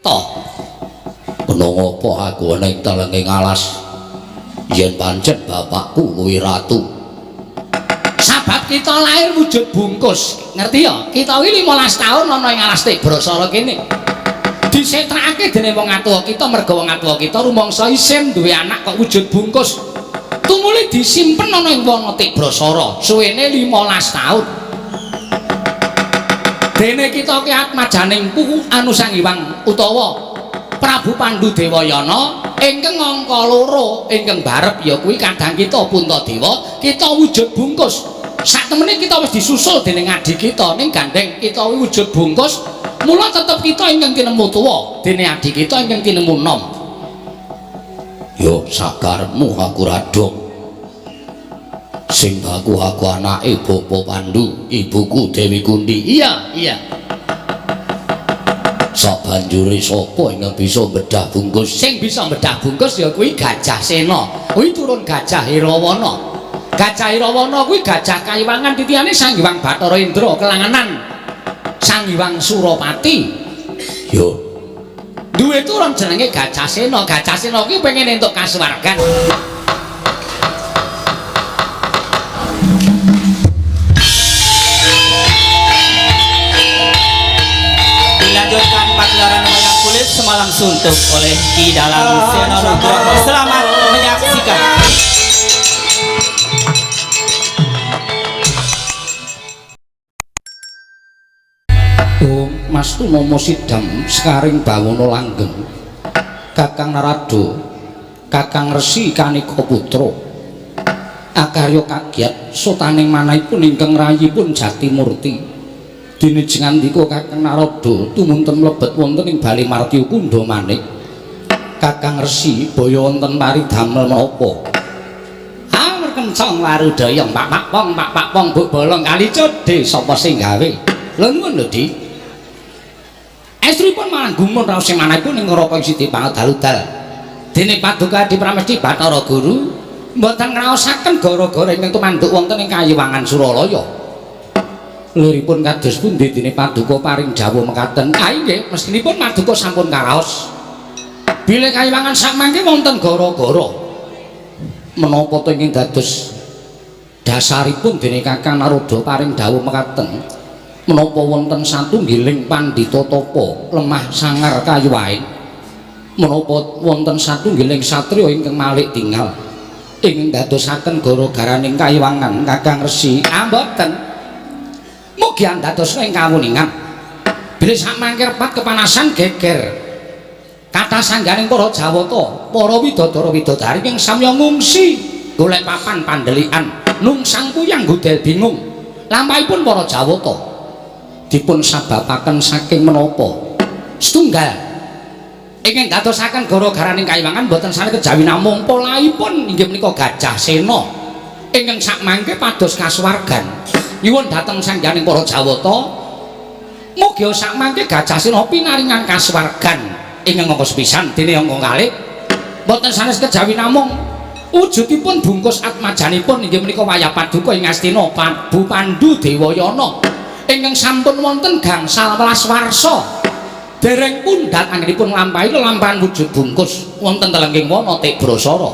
Toh kena ngapa aku ana ing telenging alas yen pancen bapakku kuwi ratu. Sabab kita lahir wujud bungkus, ngerti ya? Kita iki 15 tahun ana ing alas Tibrasara kene. Disetrakake dening wong atuwa kita merga wong atuwa kita rumangsa isin duwe anak kok wujud bungkus. Tumuli disimpen ana ing wana Tibrasara suwene 15 tahun. Dene kita ki atmajaning puku anu Sang Hyang utawa Prabu Pandu Dewayana ingkang angka loro ingkang barep ya kuwi kadang kita Puntadewa, kita wujud bungkus. Saktemene kita wis disusul dening adi kita ning gandeng kita wujud bungkus, mula tetep kita ingkang tinemu tuwa dene adi kita ingkang tinemu nom. Yo sakarepmu aku radok. Sing baku aku anake Bapa Pandu, ibuku Dewi Kunti. Iya, iya. Sabanjure sapa ingkang bisa bedah bungkus? Sing bisa bedah bungkus ya kuwi Gajah Sena. Kuwi turun Gajah Hirawana. Gajah Hirawana kuwi gajah kayiwangan titihane Sang Hyang Bathara Indra kelangenan Sang Hyang Surapati. Yo. Duwe turun jenenge Gajah Sena. Gajah Sena kuwi pengen entuk kasuwargan. Dilanjutkan pagelaran wayang kulit semalam suntuk oleh Ki Dalang Seno Nugroho. Selamat menyaksikan. Om Mas Tumomo Sidam sekaring bawono langgeng. Kakang Narada, Kakang Resi Kanika Putra. Akarya kagiat sotaning manahipun ingkang rayipun Jatimurti. Dene jengandika Kakang Narada tumunten mlebet wonten ing Bale Martya Kundha Manik. Kakang Resi baya wonten paridamel menapa? Amur kencang warudaya pak pak pong pak pak pong buk bolong kali codhe sapa sing gawe? Lha nuwun lho, Di. Estripun malah gumun raos sing manahipun ing neraka siti pangadal-udal. Dene paduka Adi Pramesti Bathara Guru mboten ngraosaken gara-gara ingkang tumanduk wonten ing kayiwangan Suralaya. Liripun kados pundi dene paduka paring dawuh mekaten? Ah inggih, mestinipun paduka sampun karaos. Bilih kayiwangan sakmangke wonten gara-gara. Menapa to ingkang dados dasaripun dene Kakang Narada paring dawuh mekaten? Menapa wonten satunggiling pandhita tapa lemah sangar kayuwaen? Menapa wonten satunggiling satriya ingkang malik tingal ingkang dadosaken gara-garaning kayiwangan Kakang Resi? Ah mboten. Mugi andadosna ing kawuningan. Bilih sakmangke repat kepanasan geger. Kathah sangganing para Jawata, para widodara widodari ingkang samya ngungsi golek papan pandhelikan, nungsang puyang godel bingung. Lampahipun para Jawata dipun sababaken saking menapa? Setunggal ingkang dadosaken gara-garaning kayiwangan boten sane kejawi namung polahipun inggih menika Gajah Sena ingkang sakmangke pados kasuwargan. Nyuwun dhateng sangganing para Jawata, mugi sakmangke Gajah Sena pinaringan kasuwargan ingkang angka sepisan dene angka kalih boten sanes kejawi namung wujudipun bungkus atmajanipun inggih menika wayah paduka ing Astina Prabu Pandu Dewayana ingkang sampun wonten gangsal welas warsa dereng pundhat anggenipun nglampahi lelampahan wujud bungkus wonten telenging wana Tibrasara.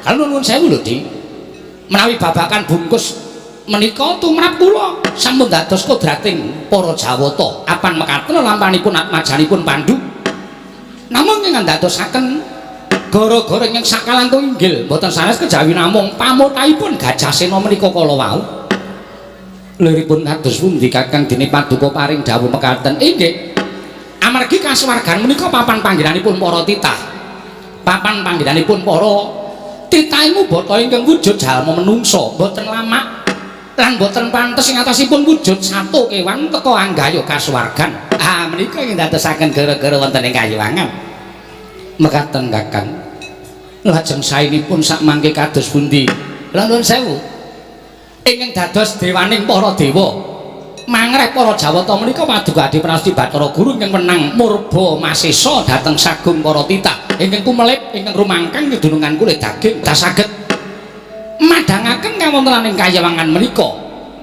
Kalih nuwun sewu lho, Di. Menawi babakan bungkus menika tumrap kula sampun dados kodrating para Jawata. Apan mekaten lelampahanipun atmajanipun Pandu. Namung ingkang dadosaken gara-gara ingkang sakalangkung inggil mboten sanes kejawi namung pamotahipun Gajah Sena menika kala wau. Liripun kados pundi Kakang dene paduka paring dawuh mekaten? Inggih. Amargi kasuwargan menika papan panggenanipun para titah. Papan panggenanipun para titah bata ingkang wujud jalma menungsa, mboten lamak lan mboten pantes ing atasipun wujud sato kewan teka anggaya kasuwargan. Ah menika ingkang dadosaken gara-gara wonten ing kayiwangan. Mekaten Kakang. Lajeng saenipun sakmangke kados pundi? Lah nuwun sewu. Ingkang dados dewaning para dewa mangreh para Jawata menika paduka Adi Prasti Bathara Guru ingkang wenang murba masesa dhateng sagung para titah ingkang kumelip ingkang rumangkang kedunungan kulit daging saged madhangaken kawontenaning kayiwangan menika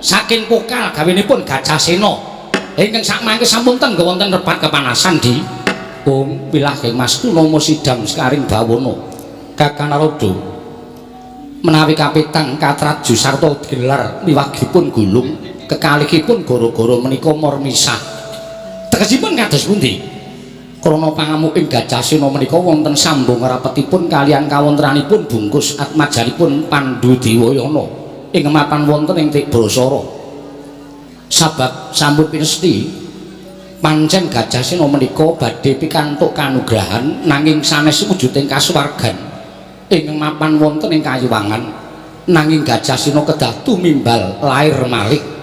saking pokal gawenipun Gajah Sena ingkang sakmangke sampun tengga wonten repat kepanasan di Om wilahing mastuna sidam sekaring bawana. Kakang Narada menawi kapitang katraju sarta gelar miwagipun gulung kekalihipun gara-gara menika mormisah. Tegesipun kados pundi? Krana pangamuking Gajah Sena menika wonten sambung rapetipun kaliyan kawontenanipun bungkus atmajanipun Pandhu Dewayana ing mapan wonten ing Tibrasara. Sabab sampun pinesti pancen Gajah Sena menika badhe pikantuk kanugrahan nanging sanes wujuding kasuwargan ing mapan wonten ing kayuwangan, nanging Gajah Sena kedah tumimbal lair malih.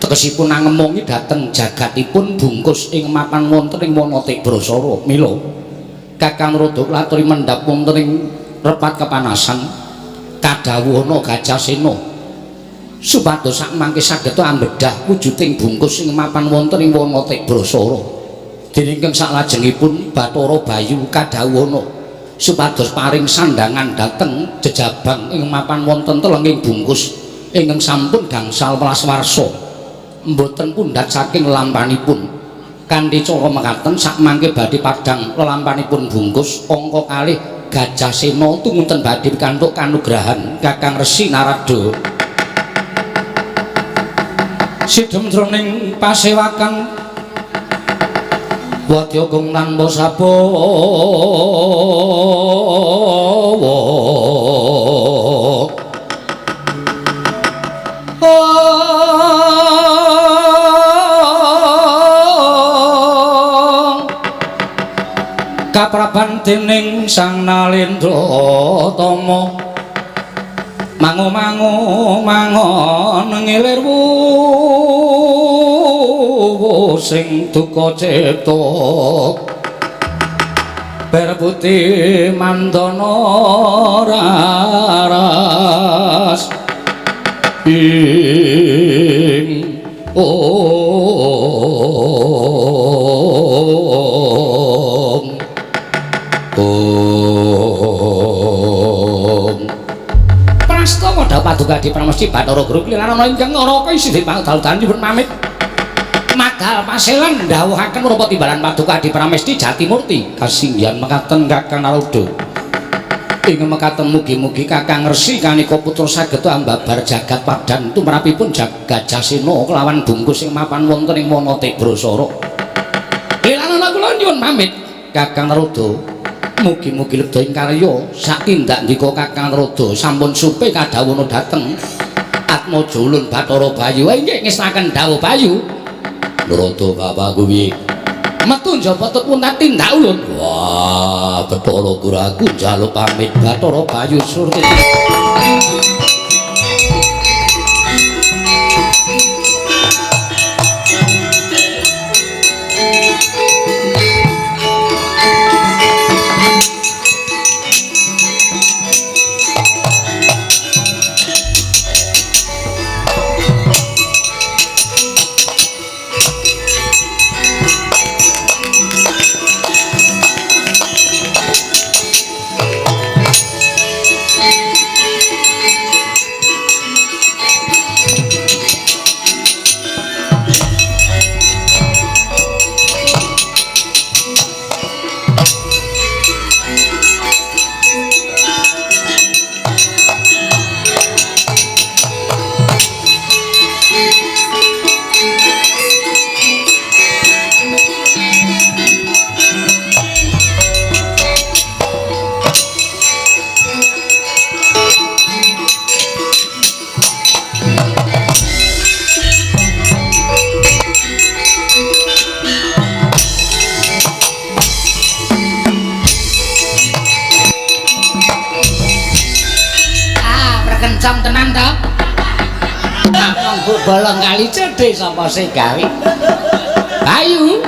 Tegesipun angemongi dhateng jagatipun bungkus ing mapan wonten ing wana Tibrasara. Mila Kakang Narada laturi mendhap wonten ing repat kepanasan kadhawuhana Gajah Sena supados sakmangke saged ambedhah wujuding bungkus ing mapan wonten ing wana Tibrasara. Dene ingkang saklajengipun Bathara Bayu kadhawuhana supados paring sandhangan dhateng jejabang ing mapan wonten telenging bungkus ingkang sampun gangsal welas warsa mboten pundhat saking lampanipun. Kanthi cara mekaten sakmangke badhe padhang lelampanipun bungkus angka kalih Gajah Sena tumunten badhe pikantuk kanugrahan Kakang Resi Narada. Sidhem jroning pasewakan wadya gong tanpa sabawa. Kapraban dening Sang Nalendra Tama mangu-mangu mangon ngilir wuwu sing duka cipta berputi mandana raras ing om om. Prastawa Paduka Adi Pramesti Bathara Guru klilaran ingkang ngaraka isih pangdal-dalan nyuwun pamit. Madal paselan ndhawuhaken menapa timbalan Paduka Adi Pramesti Jatimurti kasinggihan mekaten Kakang Narada. Ing mekaten mugi-mugi Kakang Resi kanika putra saged ambabar jagat padhan tumrapipun Gajah Sena kelawan bungkus ing mapan wonten ing wana Tibrasara. Klilaran kula nyuwun pamit Kakang Narada. Mugi-mugi ledha ing karya satindak ndika Kakang Narada sampun supe kadhawuhana dhateng Atmaja ulun Bathara Bayu. Inggih ngestaken dawuh Bayu. Narada bapakku piye? Metu njaba tut puntat tindak ulun. Wah, Bathara Guru aku njaluk pamit Bathara Bayu surti. Kencang tenan to. Monggo bolong kali cedhe sapa sing gawe. Bayu.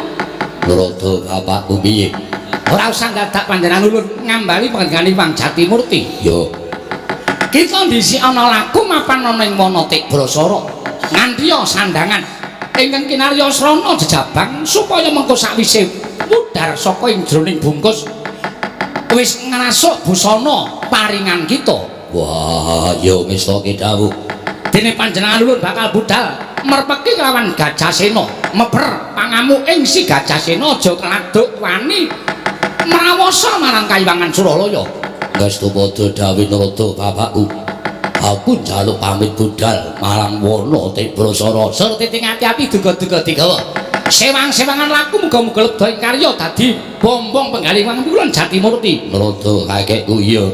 Narada bapakku piye? Ora usah dadak panjenengan ulun ngambali panjenengane Wang Jatimurti. Yo. Kita dhisik ana laku mapan ana ing wana Tibrasara. Nganti sandangan ingkang kinarya srana jejabang supaya mengko sakwise mudhar saka ing jroning bungkus wis ngrasuk busana paringan kita. Wah, yo ngestake dawuh. Dene panjenengan ulun bakal budal merpeki kelawan Gajah Sena, meber pangamu ing si Gajah Sena aja keladuk wani Mrawasa marang Kayiwangan Suralaya. Ngastu padha dawuh Narada bapakku. Aku njaluk pamit budal marang wana Tibrasara. Surti ati-ati duga-duga digawa. Sewang-sewangan laku muga-muga lebda ing karya dadi bombong penggalih wang kulon Jatimurti. Narada kakekku iya.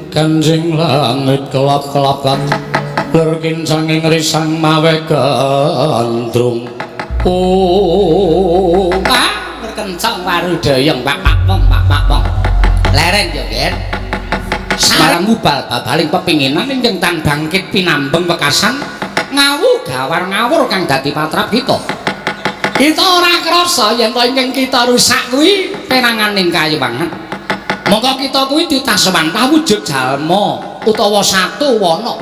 Kanjeng langit kelap-kelapan lerkin sanging risang mawe gandrung. Oh, ah, berkencang warudayang pak pak pong pak pak pong. Leren yo, Ger. Sarang mubal babaling pepinginan ingkang tan bangkit pinambeng wekasan ngawu gawar ngawur kang dadi patrap kita. Kita ora krasa yen to ingkang kita rusak kuwi peranganing kayiwangan. Monggo kita kuwi ditaswantah wujud jalma utawa satu wana.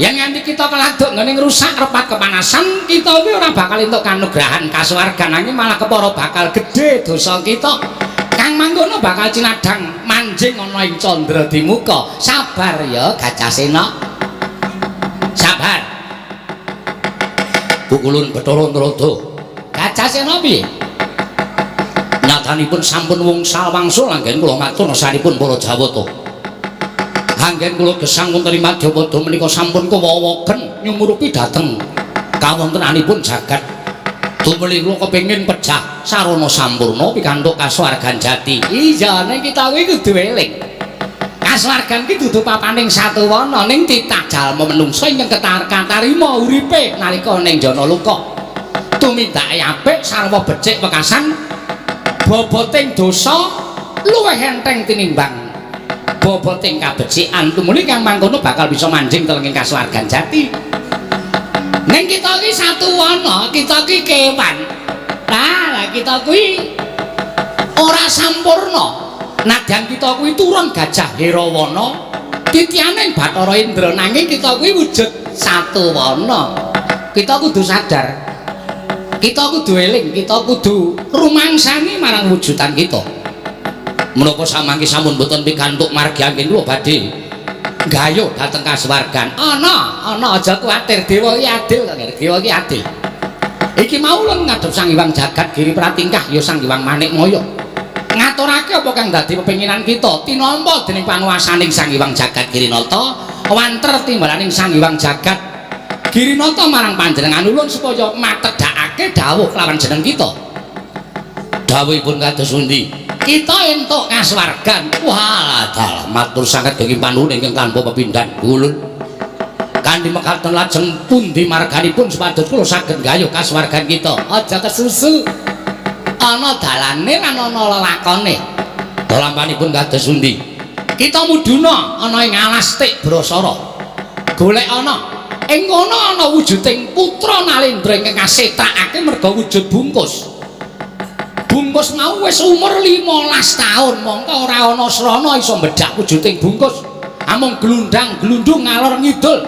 Yen nganti kita keladuk nggone ngrusak repat kepanasan, kita kuwi ora bakal entuk kanugrahan kasuwargan, nanging malah kepara bakal gedhe dosa kita. Kang mangkono bakal cinadhang manjing ana ing candra dimuka. Sabar ya Gajah Sena. Sabar. Pukulun Bathara Narada. Gajah Sena piye? Nyatanipun sampun wungsal wangsul anggen kula matur sanipun para Jawata. Anggen kula gesang wonten ing Madyapada menika sampun kewawaken nyumurupi dhateng kawontenanipun jagat. Tumuli kula kepengin pejah sarana sampurna pikantuk kasuwargan jati. Iya, ning kita kuwi kudu eling. Kasuwargan ki dudu papaning satuwana ning titah jalma menungsa ingkang katarima uripe nalika ning jana loka. Tumindake apik sarwa becik wekasan boboting dosa luwih enteng tinimbang boboting kabecikan. Tumuli kang mangkono bakal bisa manjing telenging kasuwargan jati. Ning kita iki satuwana, kita iki kewan. Lah kita kuwi ora sampurna. Nadyan kita kuwi turun Gajah Herawana, titiane Bathara Indra, nanging kita kuwi wujud satuwana. Kita kudu sadar. Kita kudu eling, kita kudu rumangsani marang wujudan kita. Menapa samangke sampun boten pikantuk margi anggen kula badhe gayuh dhateng kasuwargan. Ana, ana aja kuwatir, dewa iki adil kok, dewa iki adil. Iki mau lon ngadhep Sang Hyang Jagat Giri Pratingkah ya Sang Hyang Manikmaya. Ngaturake apa kang dadi pepinginan kita tinampa dening panguwasaning Sang Hyang Jagat Girinata, wanter timbalaning Sang Hyang Jagat Girinata marang panjenengan ulun supaya matedhakake dawuh kelawan jeneng kita. Dawuhipun kados pundi? Kita entuk kasuwargan. Wah, dalah matur sanget kenging panuwun ingkang tanpa pepindhan ulun. Kanthi mekaten lajeng pundi marganipun supados kula saged gayuh kasuwargan kita. Aja kesusu. Ana dalane lan ana lelakone. Lampanipun kados pundi? Kita mudhuna ana ing alas Tibrasara. Golek ana ing kono ana wujuding putra Nalendra ingkang kasetakake merga wujud bungkus. Bungkus mau wis umur 15 taun, mongko ora ana srana iso mbedhak wujuding bungkus. Amung glundang-glundung ngalor ngidul.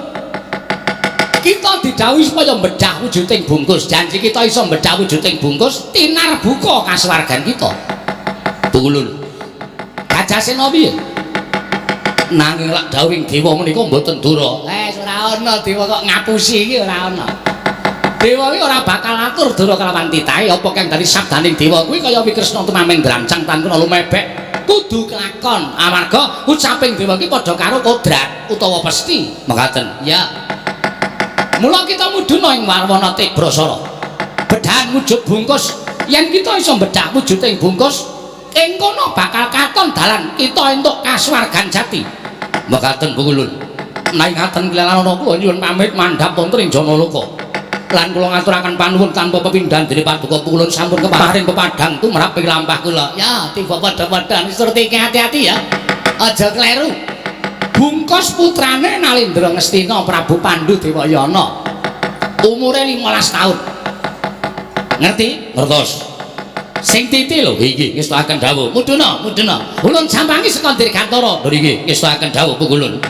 Kita didhawuhi supaya mbedhak wujuding bungkus. Janji kita iso mbedhak wujuding bungkus, tinar buka kasuwargan kita. Tulun. Gajah Sena piye? Nanging lak dawuhing dewa menika mboten dura. Ora ana dewa kok ngapusi iki ora ana. Dewa iki ora bakal atur dura kelawan titahe apa kang dadi sabdaning dewa kuwi kaya Wikresna tumameng drancang tan kuna lumebek kudu kelakon amarga ucaping dewa iki padha karo kodrat utawa pesti. Mekaten. Ya. Mula kita mudhuna ing warwana Tibrasara. Bedhahan wujud bungkus. Yen kita iso mbedhah wujuding bungkus, ing kono bakal katon dalan kita entuk kasuwargan jati. Mekaten Pungulun. Menawi ngaten kelelana kula nyuwun pamit mandhap wonten ing Janaloka. Lan kula ngaturaken panuwun tanpa pepindhan dening paduka Pungulun sampun keparing pepadhang tumrap ing lampah kula. Ya, tiba padha-padhan surti hati-hati ya. Aja kleru. Bungkus putrane Nalendra Ngastina Prabu Pandu Dewayana. Umure 15 taun. Ngerti? Ngertos. Sing titi lho iki ngestokaken dawuh. Mudhuna, mudhuna. Ulun sampangi saka Dirgantara. Lho iki ngestokaken dawuh pungkulun.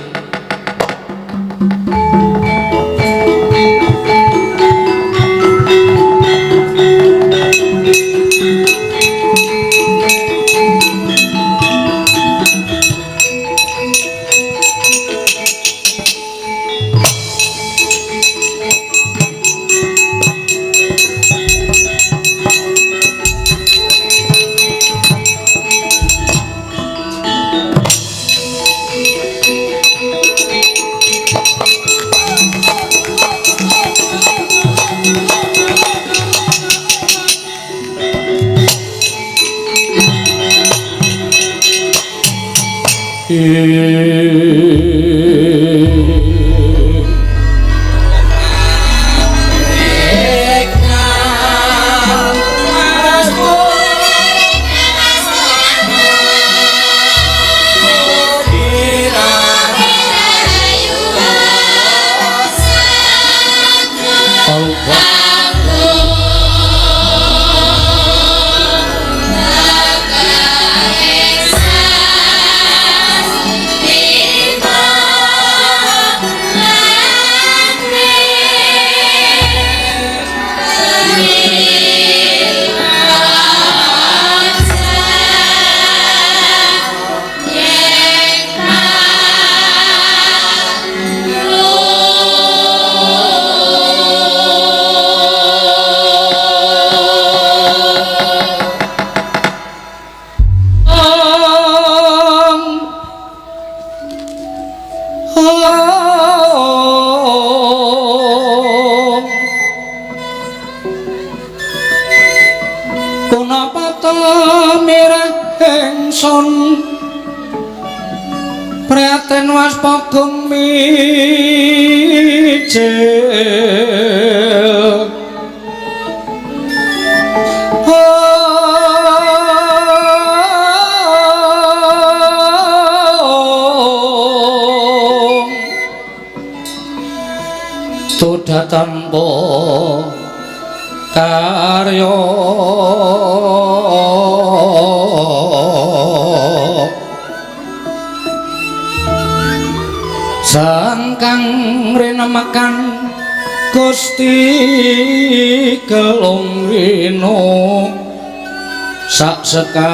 Sekarnyo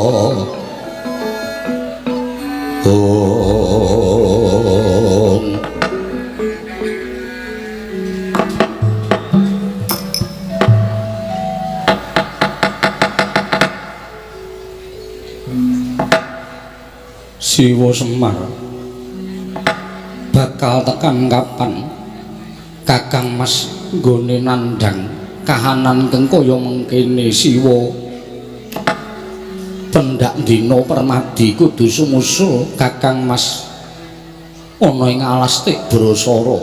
Om Siwa Semar bakal tekan kapan Kakang Mas nggone nandhang kahanan kang kaya mengkene Siwa. Pendak dina permadi kudu sumusul Kakang Mas ana ing alas Tibrasara.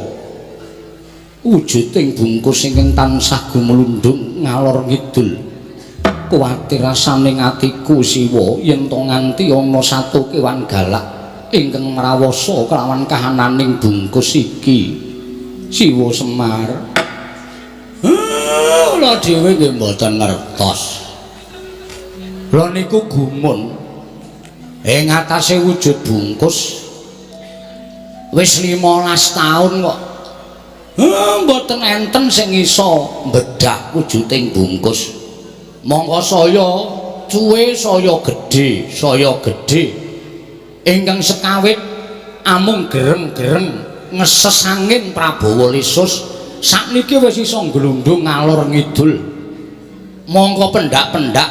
Wujuding bungkus ingkang tansah gumlundung ngalor ngidul. Kuwatir rasane atiku Siwa yen to nganti ana satu kewan galak ingkang mrawasa kelawan kahananing bungkus iki. Siwa Semar, kula dhewe nggih mboten ngertos. Lha niku gumun ing atase wujud bungkus wis 15 taun kok mboten enten sing iso mbedhah wujuding bungkus. Mongko saya cuwe saya gedhe, saya gedhe ingkang sekawit amung gereng-gereng ngeses angin Prabawa Lesus sakniki wis iso nglundung ngalor ngidul. Mongko pendak-pendak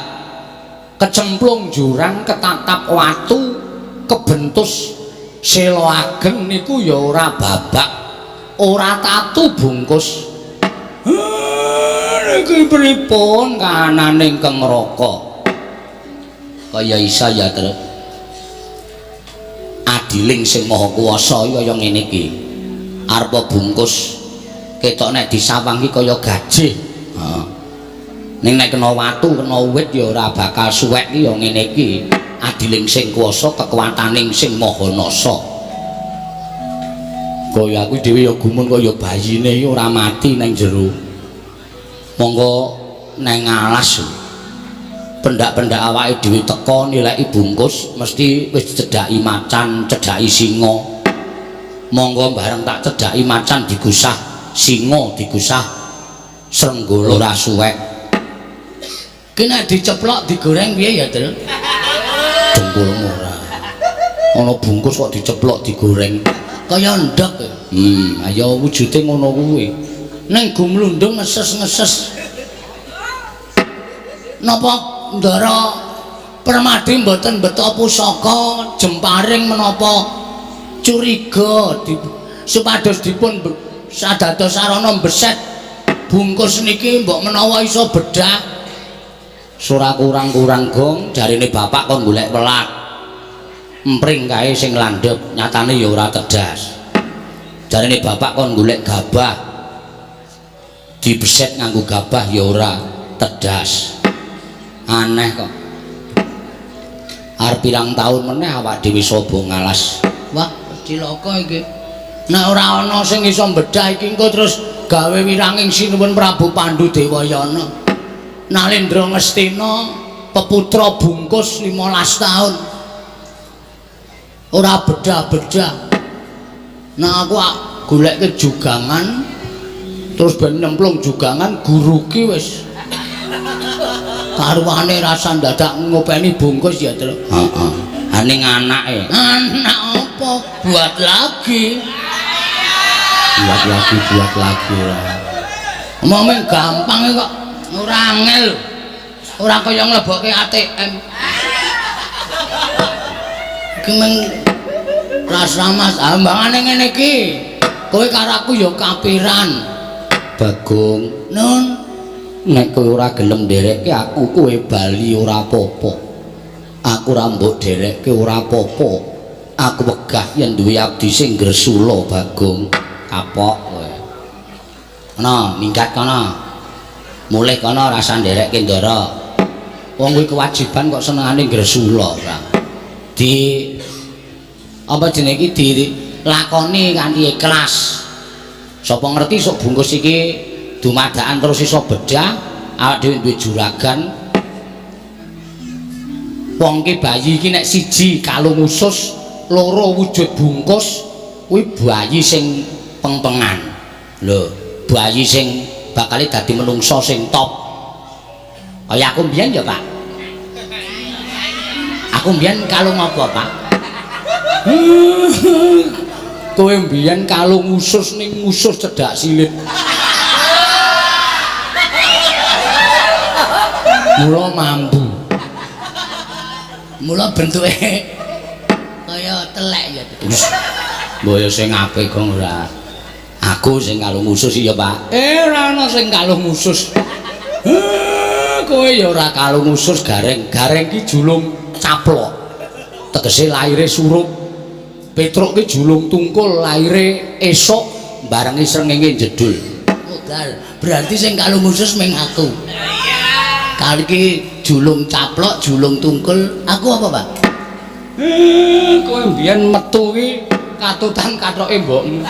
kecemplung jurang ketatap watu kebentus sela ageng niku ya ora babak ora tatu bungkus. Niki pripun kahanane ingkang neraka? Kaya isa ya Truk. Adiling sing maha kuwasa kaya ngene iki. Arepa bungkus ketok nek disawang iki kaya gajih. Heeh. Ning nek kena watu, kena wit ya ora bakal suwek iki ya ngene iki. Adiling sing kuwasa, kekuwataning sing maha nasa. Kaya aku dhewe ya gumun kaya bayine iki ora mati nang jero. Monggo nang alas. Pendak-pendak awake dhewe teka nileki bungkus mesti wis cedhaki macan, cedhaki singa. Monggo bareng tak cedhaki macan digusah singa, digusah srenggala ora suwek. Ki nek diceplok digoreng piye ya, Dul? Dengkulmu ora. Ana bungkus kok diceplok digoreng. Kaya ndhek. Ayo wujude ngono kuwi. Ning gumlundung ngeses-ngeses. Napa Ndara Permadi mboten beto pusaka jemparing menapa curiga supados dipun sadados sarana beset bungkus niki mbok menawa iso bedah. Ora kurang-kurang gong jarine bapak kon golek welak. Empring kae sing landhep nyatane ya ora tedas. Jarine bapak kon golek gabah. Dibeset nganggo gabah ya ora tedas. Aneh kok. Arep pirang taun meneh awak dhewe sobo ngalas. Wah, cilaka iki. Nek ora ana sing iso mbedah iki engko terus gawe wiranging Sinuwun Prabu Pandu Dewayana. Nalendra Ngastina peputra bungkus 15 taun. Ora bedah-bedah. Nah aku goleke jugangan terus ben nyemplung jugangan guru ki wis karuane rasa dadak ngopeni bungkus ya, Tru. Heeh. Ha ning anake. Anak apa? Buat lagi. Buat lagi, buat lagi ora. Omong gampang kok. Ora angel. Ora kaya nglebokke ATM. Iki meng rasa Mas, ambangane ngene iki. Kowe karo aku ya kapiran. Bagong, Nun, nek kowe ora gelem nderekke aku kowe bali ora apa-apa. Aku ora mbok derekke ora apa-apa. Aku wegah yen duwe abdi sing gresula, Bagong. Kapok kowe. Ana, minggat kono. Mulih kono rasa nderekke Ndara. Wong kuwi kewajiban kok senengane gresula ora. Di apa jenenge iki dilakoni kanthi ikhlas. Sapa ngerti sok bungkus iki dumadakan terus iso bedah, awak dhewe duwe juragan. Wong ki bayi iki nek siji kalung usus, loro wujud bungkus, kuwi bayi sing pengpengan. Lho, bayi sing bakal dadi menungso sing top. Kaya aku mbiyen ya, Pak. Aku mbiyen kalung apa, Pak? Kowe mbiyen kalung usus ning usus cedhak silit. Mula mambu. Mula bentuke kaya telek ya. Mbok ya sing apik kok ora. Aku sing kalung usus ya, Pak. Ora ana sing kalung usus. Kowe ya ora kalung usus gareng. Gareng ki julung caplok. Tegese laire surup. Petruk ki julung tungkul laire esuk barengi srengenge jedul. Modal. Berarti sing kalung usus ming aku. Kali ki julung caplok, julung tungkul, aku apa, Pak? Kowe mbiyen metu ki katutan kathoke mbokmu.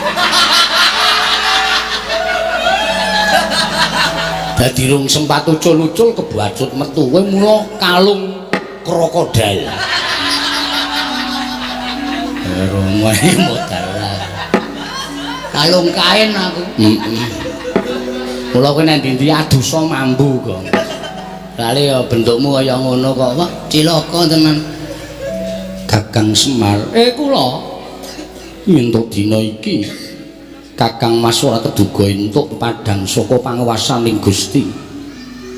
Dadi rung sempat ucul-ucul kebacut metu kowe mula kalung krokodil. Romoe modal. Kalung kain aku. Heeh. Mula kowe nang ndi-ndi adusa mambu kok. Lale ya bentukmu kaya ngono kok. Wah, cilaka tenan. Kakang Semar, kula entuk dina iki Kakang Mas ora keduga entuk padhang saka panguwasaning Gusti.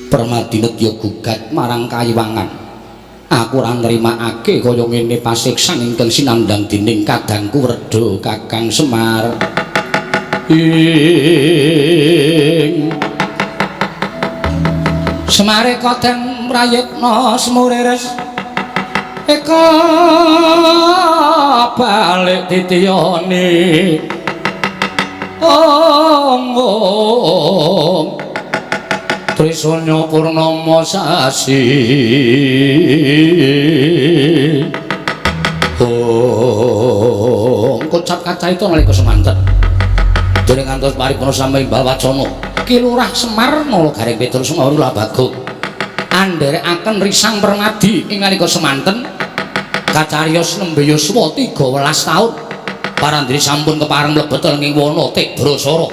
Permadi nedya gugat marang kayiwangan. Aku ora nrimakake kaya ngene pasiksan ingkang sinandhang dening kadangku Werda Kakang Semar. Ing Semare kodang prayitna semurires eka balik titiyane ong ong Trisanya purnama sasi ong kocap kaca itu nalika semanten. Dereng ngantos paripurna samimbal wacana. Ki Lurah Semar Nala Gareng Petruk Semar Bagong andherekaken Risang Permadi ing nalika semanten kacariyos nembe yuswa 13 taun. Parandene sampun kepareng mlebet ing wana Tibrasara.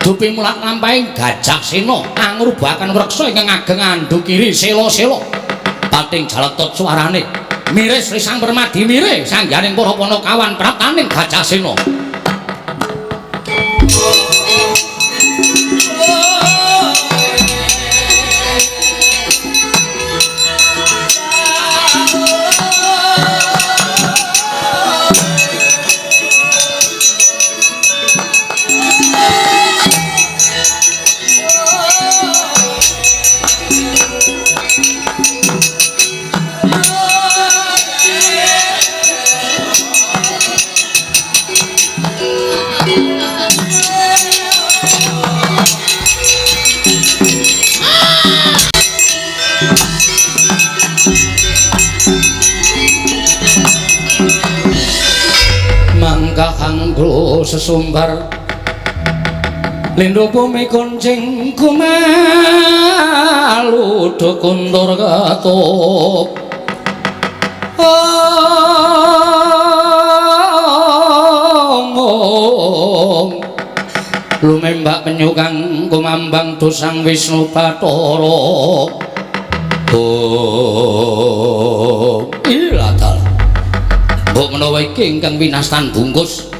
Dupi mulat lampahing Gajah Sena angrubahaken wreksa ingkang ageng andukiri sela-sela. Pating jaletot suarane. Miris Risang Permadi mire sangganing para panakawan praptaning Gajah Sena. Mangkahanggo sesumbar lindho bumi kuncing kumalu do kuntur ketup ong lumembak penyukang kumambang dosang Wisnu Bathara. Oh iladal mbok menawa iki ingkang winastan bungkus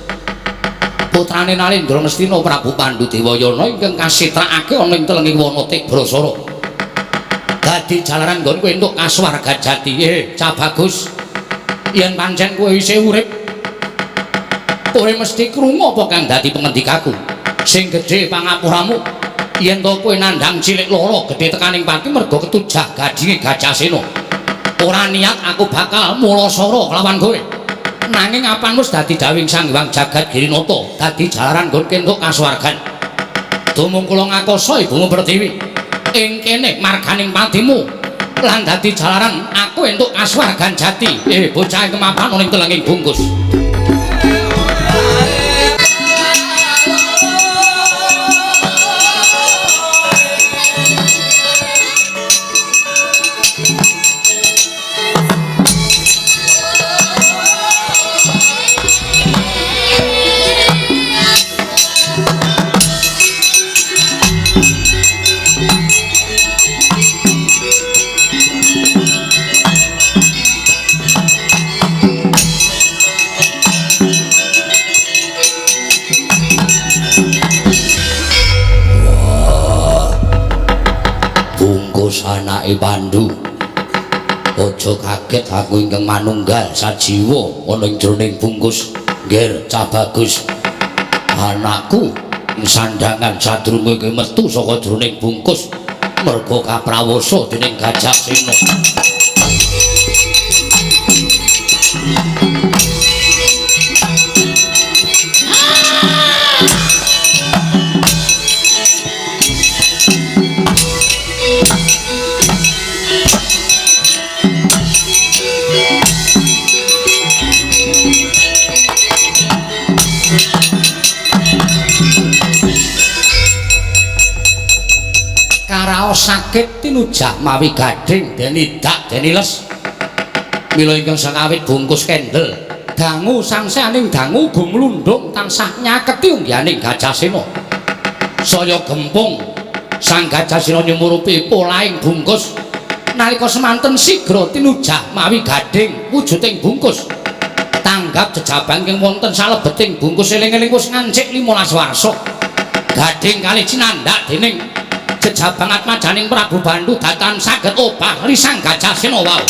putrane Nalendra Ngastina Prabu Pandhu Dewayana ingkang kasitrakake ana ing telenging wana Tibrasara. Dadi jalaran nggon kowe entuk kasuwarga jati. Cah bagus, yen pancen kowe isih urip kowe mesti krungu apa kang dadi pengendikaku. Sing gedhe pangapuramu yen to kowe nandhang cilik lara gedhe tekaning pati merga ketujah gadinge Gajah Sena. Ora niat aku bakal mulasara kelawan kowe. Nanging apan wis dadi dawing Sang Hyang Jagat Girinata, dadi jalaran nggon entuk kasuwargan. Tumung kula ngakoso ibumu Pertiwi ing kene marganing patimu lan dadi jalaran aku entuk kasuwargan jati. Bocah kemapan ana ing telenging bungkus. Anake Pandhu, aja kaget aku ingkang manunggal sajiwa ana ing jroning bungkus. Ngger cah bagus, anakku sandangan sadurunge kowe metu saka jroning bungkus merga kaprawasa dening Gajah Sena. Karaos sakit tinujah mawi gading deni dak deni les. Mila ingkang sakawit bungkus kendel dangu sangsaning dangu gumlundung tansah nyaketi unggihaning Gajah Sena. Saya gempung Sang Gajah Sena nyumurupi polahing bungkus. Nalika semanten sigra tinujah mawi gading wujuding bungkus. Tanggap jejabang ingkang wonten salebeting bungkus eling-eling wis ngancik 15 warsa. Gading kalih cinandhak dening jejabang atmajaning Prabu Bandhu datan saged obah risang Gajah Sena wau.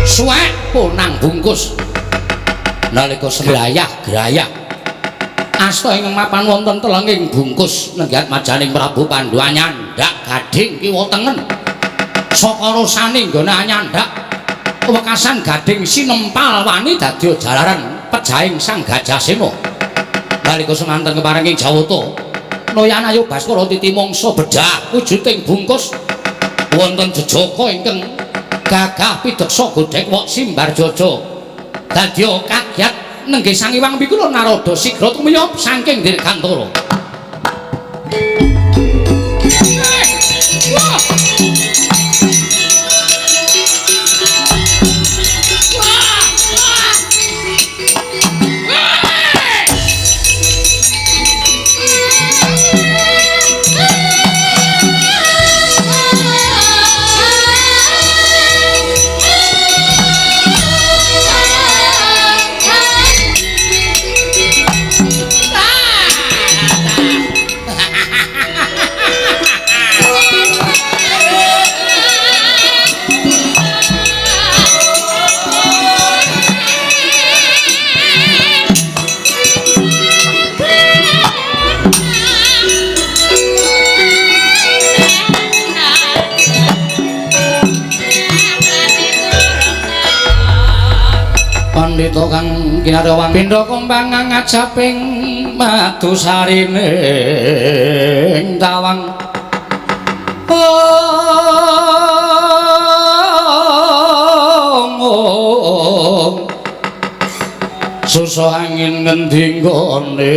Suwek punang bungkus nalika grayah-grayah asta ingkang mapan wonten telenging bungkus nenggihat majaning Prabu Pandhu anyandhak gading kiwa tengen. Saka rosane nggone anyandhak wekasan gading sinempal wani dadi jalaran pejahing Sang Gajah Sena. Nalika semanten kepareng ing Jawata Noyan ayo Baskara titi mangsa bedah wujuding bungkus wonten jejaka ingkang gagah pideksa godhek wok simbar jaja. Dadya kagyat nenggih Sang Hyang Pikula Narada sigra tumiyop saking dirgantara. Wah! Pandhita kang kinarya pindha kumbang ngajaping madu sarine tawang. Ong susah angin ngendi nggone.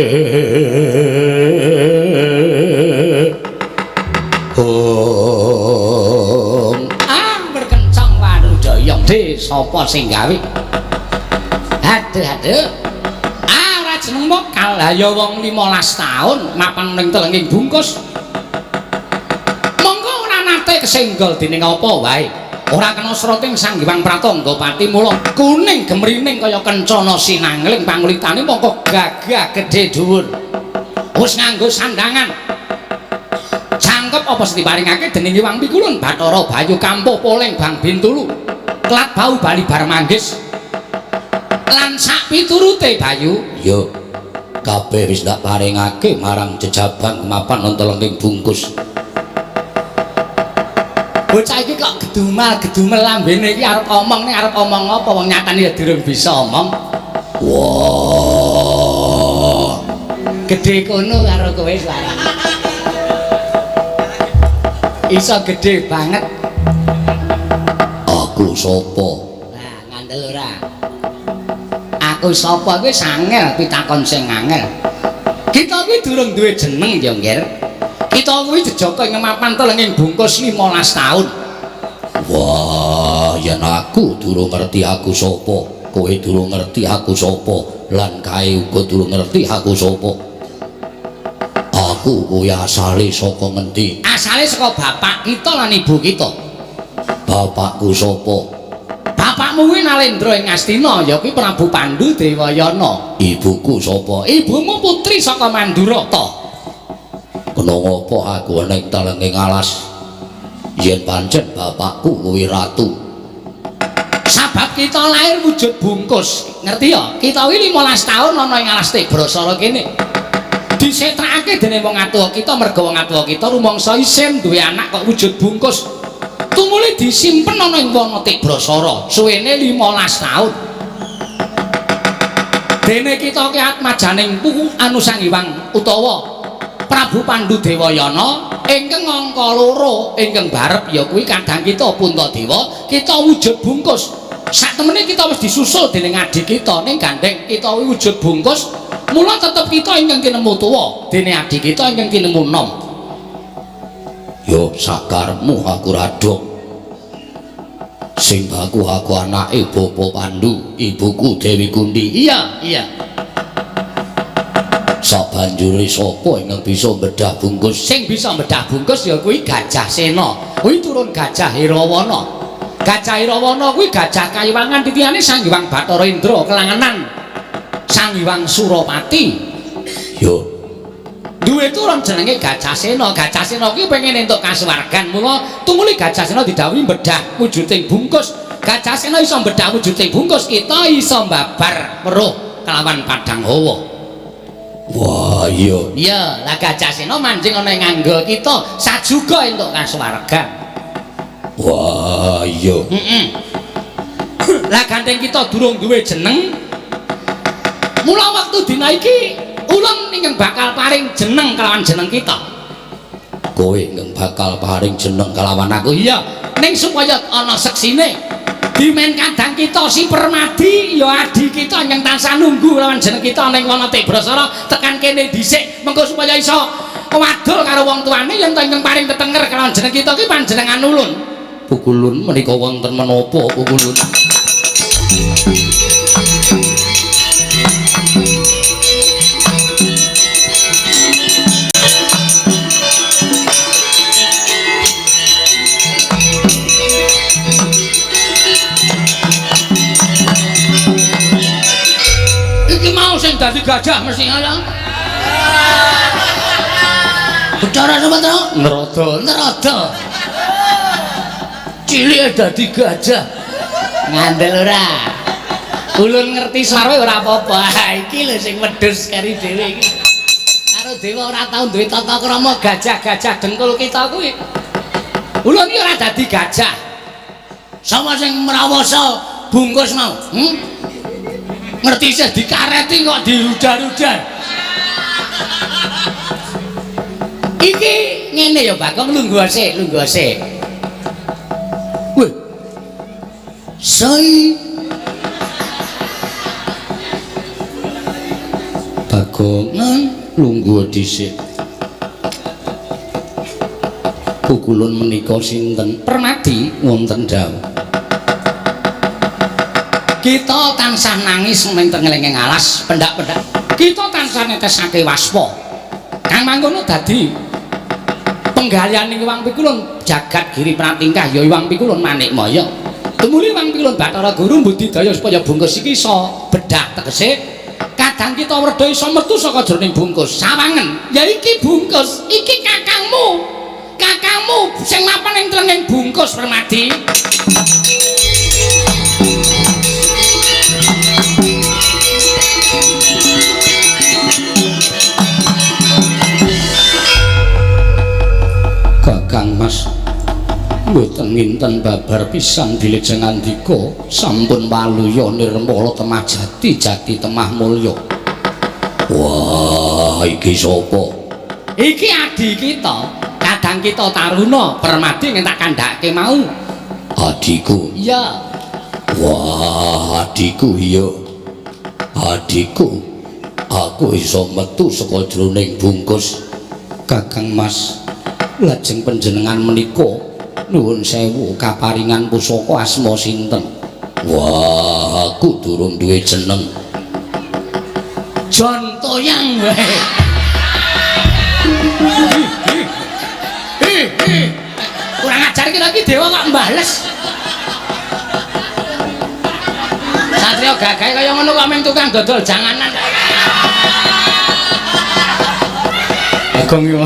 Ong ah berkencang warudaya de sapa sing gawe? Aduh aduh. Ah ora jeneng mokal. Lah ya wong 15 taun mapan ning telenging bungkus. Monggo ora nate kesenggol dening apa wae. Ora kena sroting Sang Hyang Pratangga pati mula kuning gemrining kaya kencana sinangling pangulitane mongko gagah gedhe dhuwur. Wis nganggo sandangan. Cangkep apa sing diparingake dening Hyang Pikulun Bathara Bayu Kampuh Poleng Bang Bintulu. Klat bau bali bar manggis. Lan sak piturute Bayu, yo kabeh wis ndak paringake marang jejabang mapan nonton lengking bungkus. Bocah iki kok gedumal gedumel lambene iki arep omong ning arep omong apa wong nyatane ya durung bisa omong. Wah. Gedhe kono karo kowe suarane. Iso gedhe banget. Aku sapa? Lah ngandel ora. Aku sapa kuwi sangel pitakon sing angel. Kita kuwi durung duwe jeneng ya, Ngger. Kita kuwi jejaka ing mapan telenging bungkus 15 taun. Wah, yen aku durung ngerti aku sapa, kowe durung ngerti aku sapa, lan kae uga durung ngerti aku sapa. Aku kuwi asale saka ngendi? Asale saka bapak kita lan ibu kita. Bapakku sapa? Bapakmu kuwi Nalendra ing Astina, ya kuwi Prabu Pandu Dewayana. Ibuku sapa? Ibumu putri saka Mandura ta. Kena ngapa aku ning telenging alas? Yen pancen bapakku kuwi ratu. Sabab kita lahir wujud bungkus, ngerti ya? Kita kuwi 15 taun ana ing alas Tibrasara kene. Disetrakake dening wong atuwa kita merga wong atuwa kita rumangsa isin duwe anak kok wujud bungkus. Tumuli disimpen ana ing wana Tibrasara suwene 15 taun. Dene kita ki atmajaning puku anu Sang Hyang utawa Prabu Pandu Dewayana ingkang angka loro ingkang barep ya kuwi kadang kita Puntadewa, kita wujud bungkus. Saktemene kita wis disusul dening adik kita ning gandeng kita wujud bungkus, mula tetep kita ingkang kinemu tuwa dene adik kita ingkang kinemu nom. Yo sakarmu aku radok. Sing baku aku anake Bapak Pandu, ibuku Dewi Kunti. Iya, iya. Sabanjure sapa ingkang bisa bedah bungkus? Sing bisa bedah bungkus ya kuwi Gajah Sena. Kuwi turun Gajah Hirawana. Gajah Hirawana kuwi gajah kayiwangan titihane Sang Hyang Bathara Indra kelangenan Sang Hyang Surapati. Yo duwe turun jenenge Gajah Sena. Gajah Sena kuwi pengen entuk kasuwargan, mula tumuli Gajah Sena didhawuhi bedah wujuding bungkus. Gajah Sena iso bedah wujuding bungkus, kita iso mbabar weruh kelawan padang hawa. Wah iya. Iya, lah Gajah Sena manjing ana ing angga kita sajuga entuk kasuwargan. Wah iya. Heeh. Lah gandeng kita durung duwe jeneng. Mula wektu dina iki Ulun ingkang bakal paring jeneng kelawan jeneng kita. Kowe ingkang bakal paring jeneng kelawan aku. Iya, ning supaya ana seksine. Dimen kadang kita si Permadi ya adi kita ingkang tansah nunggu lawan jeneng kita ning wana Tibrasara tekan kene dhisik mengko supaya iso wadul karo wong tuane yen to ingkang paring tetenger kelawan jeneng kita ki panjenengan ulun. Pukulun menika wonten menapa pukulun? Iki mau sing dadi gajah mesti ngono. Bicara Sumatera, nerada, nerada. Cilik dadi gajah. Ngandel ora. Ulun ngerti sarwe ora apa-apa. Iki lho sing wedhus kari dhewe iki. Karo dewa ora tau duwe tata krama gajah-gajah dengkul kita kuwi. Ulun iki ora dadi gajah. Sapa sing mrawasa bungkus mau? Ngerti isih dikareti kok dirudar-rudar. Iki ngene ya Bagong, lungguh sik, lungguh sik. Wih. Sei. Bagong lungguh dhisik. Pukulun menika sinten? Permadi wonten dawuh. Kita tansah nangis ning tengelenge alas, pendak-pendak. Kita tansah netesake waspa. Kang mangkono dadi penggalian Iwang Pikulun jagat giri pratingkah ya Iwang Pikulun Manikmaya. Tumuli Iwang Pikulun Bathara Guru mbudidaya supaya bungkus iki iso bedah tegese kadang kita werda iso metu saka jroning bungkus. Sawangen, ya iki bungkus, iki kakangmu. Kakangmu sing mapan ing tlenging bungkus Permadi. Kakang Mas mboten nginten babar pisan bilih ngandika sampun waluya nirmala temah jati jati temah mulya. Wah, iki sapa? Iki adi kita, kadang kita Taruna Permadi ing tak kandhake mau. Adiku. Iya. Wah, adiku iya. Adiku, aku iso metu saka jroning bungkus. Kakang Mas, lajeng panjenengan menika nuwun sewu kaparingan pusaka asma sinten? Wah, aku durung duwe jeneng. Jon Toyang wae. Kurang ajar iki lagi dewa kok mbales. Satrio gagahe kaya ngono kok mung tukang dodol janganan. Bagong yo.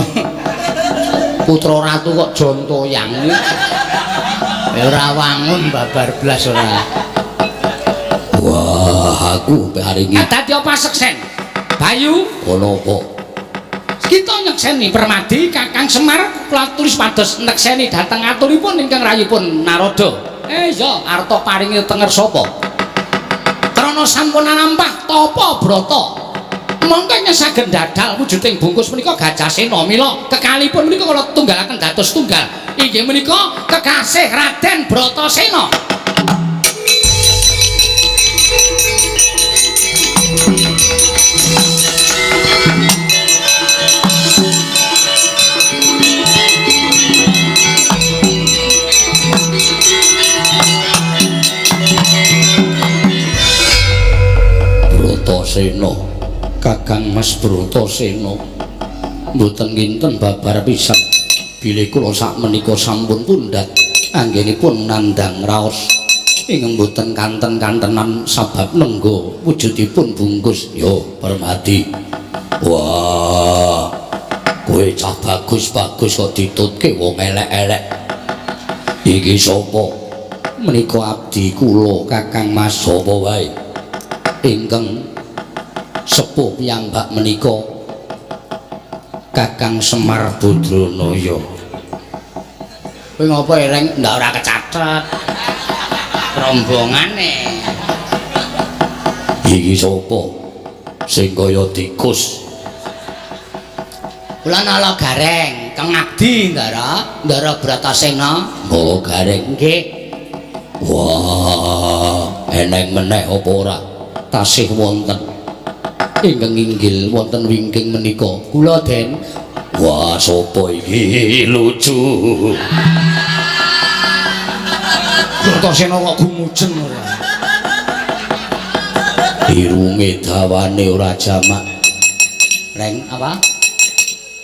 Putra ratu kok Jon Toyang iki. Ora wangun babar blas ora. Wah, aku paringi. Dadi apa seksen? Bayu, ana apa? Kita nyekseni Permadi Kakang Semar kula tulis pados nekseni dhateng aturipun ingkang rayipun Narada. Iya, arta paringi tenger sapa? Krana sampun alampah tapa brata. Mongko saged dadal wujuding bungkus menika Gajah Sena mila kekalipun menika kula tunggalaken dados tunggal. Inggih menika kekasih Raden Bratasena. Bratasena, Kakang Mas Bratasena, mboten nginten babar pisan bilih kula sakmenika sampun pundhat anggenipun nandhang raos ingkang mboten kanten-kantenan sabab nengga wujudipun bungkus. Yo Permadi, wah kowe cah bagus-bagus kok ditutke wong elek-elek. Iki sapa? Menika abdi kula Kakang Mas. Sapa wae ingkang sepuh piyambak menika Kakang Semar Badranaya. Kowe ngopo ereng ndak ora kecathet rombongane. Iki sapa sing kaya tikus? Kula Nala Gareng, kang ngabdi Ndara, Ndara Bratasena. Oh, Gareng. Nggih. Wah, eneng meneh apa ora? Tasih wonten ingkang inggil wonten wingking menika. Kula Den. Wah, sapa iki? Lucu. Bratasena kok gumujeng ora. Irunge dawane ora jamak. Reng apa?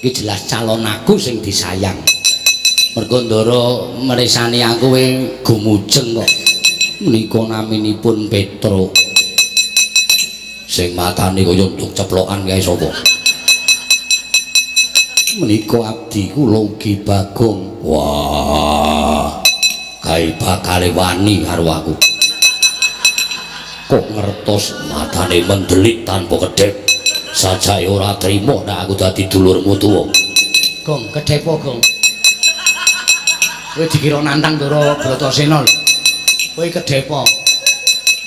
Iki jelas calon aku sing disayang. Mergo Ndara mresani aku we gumujeng kok. Menika naminipun Petruk. Sing matane kaya nduk ceplokan kae sapa? Menika abdi kula ugi Bagong. Wah, kae bakale wani karo aku. Kok ngertos matane mendelik tanpa kedhep. Sajake ora trima nek aku dadi dulurmu tuwa. Gong, kedhepo, Gong. Kowe dikira nantang Ndara Bratasena lho. Kowe kedhepo.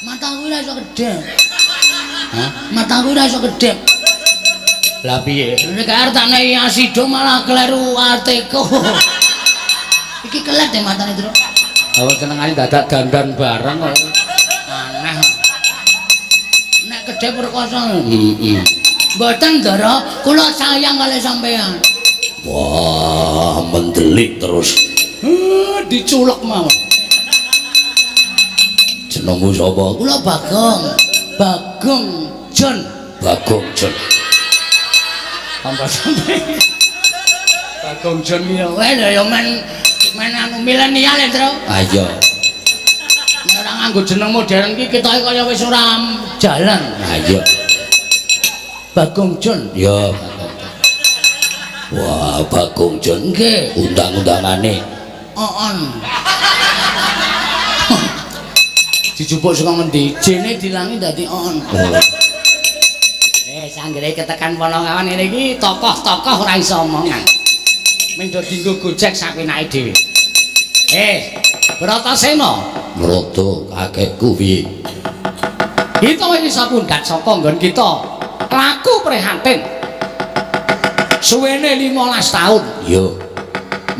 Mataku ora iso kedhep. Hah? Mataku ora iso kedhep. Lah piye? Nek arep tak nehi asido malah kleru arteko. Iki kelet e matane, Tru. Awak senengane dadak dandan bareng kok. Aneh. Nek kedhep rekoso. Heeh. Mboten, Ndara, kula sayang kalih sampean. Wah, mendelik terus. Diculek mawon. Jenengmu sapa? Kula Bagong. Bagong John. Bagong John. Tambah sampe. Bagong John ki ya weh ya men men anu milenial ya, Tru. Ayo. Nek ora nganggo jeneng modern ki ketoke kaya wis ora jalan. Ayo. Bagong John. Ya, Bagong John. Wah, Bagong John. Nggih. Undang-undangane. On. Dijupuk saka ngendi? Jene dilangi dadi on. Oh. Sanggere ketekan Panakawan ngene iki tokoh-tokoh ora iso omongan. Mung do dienggo gojek sapenake dhewe. Bratasena. Mrada kakekku piye? Kita wis iso pundhat saka nggon kita. Laku prihatin. Suwene 15 taun. Iya.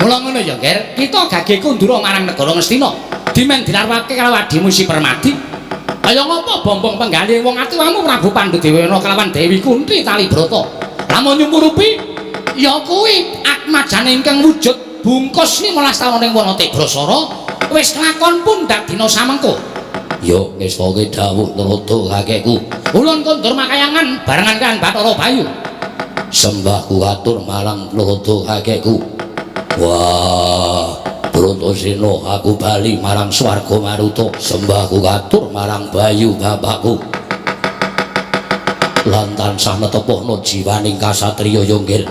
Mula ngono ya, Ger. Kita gage kundura marang negara Ngastina. Dimen dilarwake karo adimu Si Permadi. Kaya ngapa bombong penggalih wong atuwamu Prabu Pandhu Dewana kelawan Dewi Kunti Talibrata. Lamun nyumurupi ya kuwi atmajane ingkang wujud bungkus 15 taun ing wana Tibrasara wis lakon pundhat dina samengko. Ya ngestake dawuh Narada kakekku. Ulun kondur makayangan barengan kan Bathara Bayu. Sembahku atur marang Narada kakekku. Wah, Bratasena aku bali marang swarga Maruta. Sembahku katur marang Bayu bapakku. Lan tansah netepohna jiwaning kasatriya Yonggil.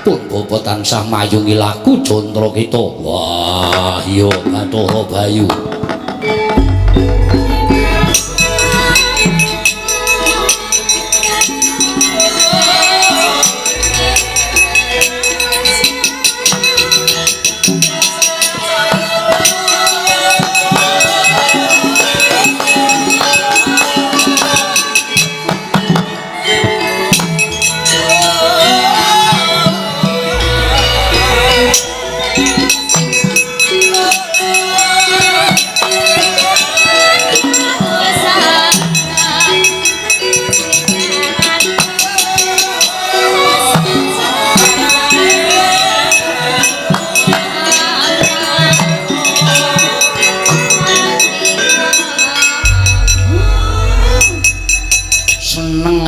Pun bapa tansah mayungi laku jantra kita. Wah, ya Bathara Bayu.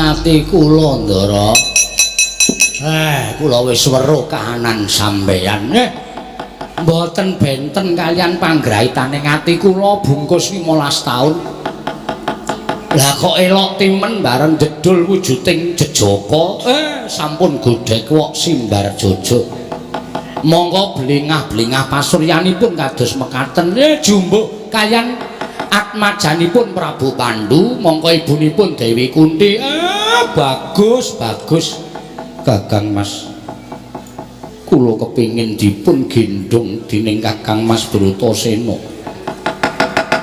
Ati kula Ndara. Kula wis weruh kahanan sampeyan. Mboten benten kaliyan panggraitane ati kula bungkus 15 taun. Lah kok elok timen bareng jedul wujuding jejaka. Sampun godhek wok simbar jojo. Monggo blingah-blingah pasuryanipun kados mekaten. Jumbuh kaliyan atmajanipun Prabu Pandu, mongko ibunipun Dewi Kunti. Bagus, bagus. Kakang Mas, kula kepingin dipun gendhong dening Kakang Mas Bratasena.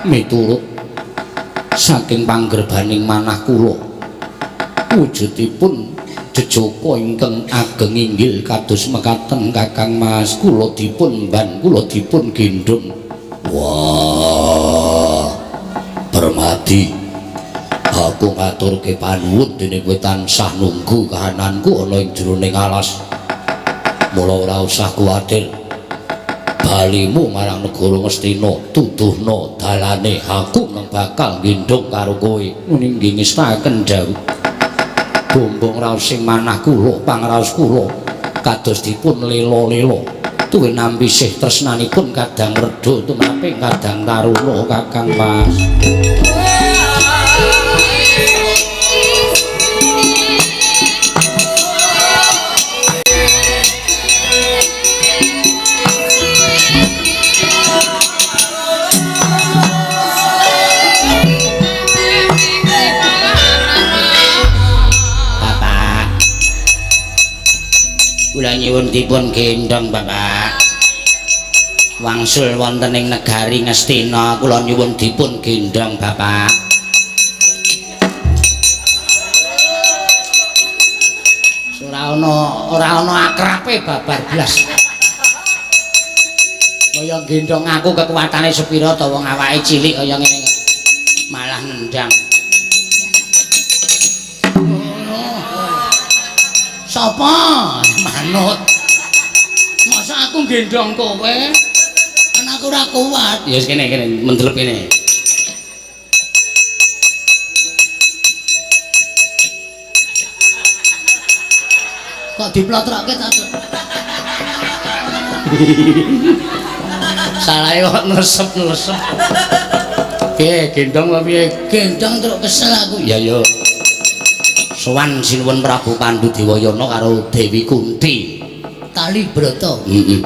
Miturut saking panggerbaning manah kula, wujudipun Jejaka ingkang ageng inggil kados mekaten Kakang Mas, kula dipun ban, kula dipun gendhong. Wah, Permadi, aku ngaturke panuwun dene kowe tansah nunggu kahananku ana ing jroning alas. Mula ora usah kuwatir. Balimu marang negara Ngastina, tuduhna dalane, aku nang bakal gendhong karo kowe. Nggih ngestaken dawuh. Bombong raos sing manah kula, pangraos kula kados dipun lela-lela. Tuwin nampi sih tresnanipun kadang redha tumraping kadang taruna Kakang Mas. Kula nyuwun dipun gendhong Bapak. Wangsul wonten ing negari Ngastina kula nyuwun dipun gendhong Bapak. Ora ana akrabe babar blas. Kaya gendhong aku kekuatane sepira to wong awake cilik kaya ngene malah nendang. Sapa? Manut. Masa aku gendhong kowe? Kan aku ora kuat. Ya wis kene kene mendelep kene. Kok diplotrokke ta? Salahe kok nresep-nresep. Piye gendhong apa piye? Gendhong terus kesel aku. Ya ya. Sowan sinuwun Prabu Pandu Dewayana karo Dewi Kunti. Tali brata. Heeh.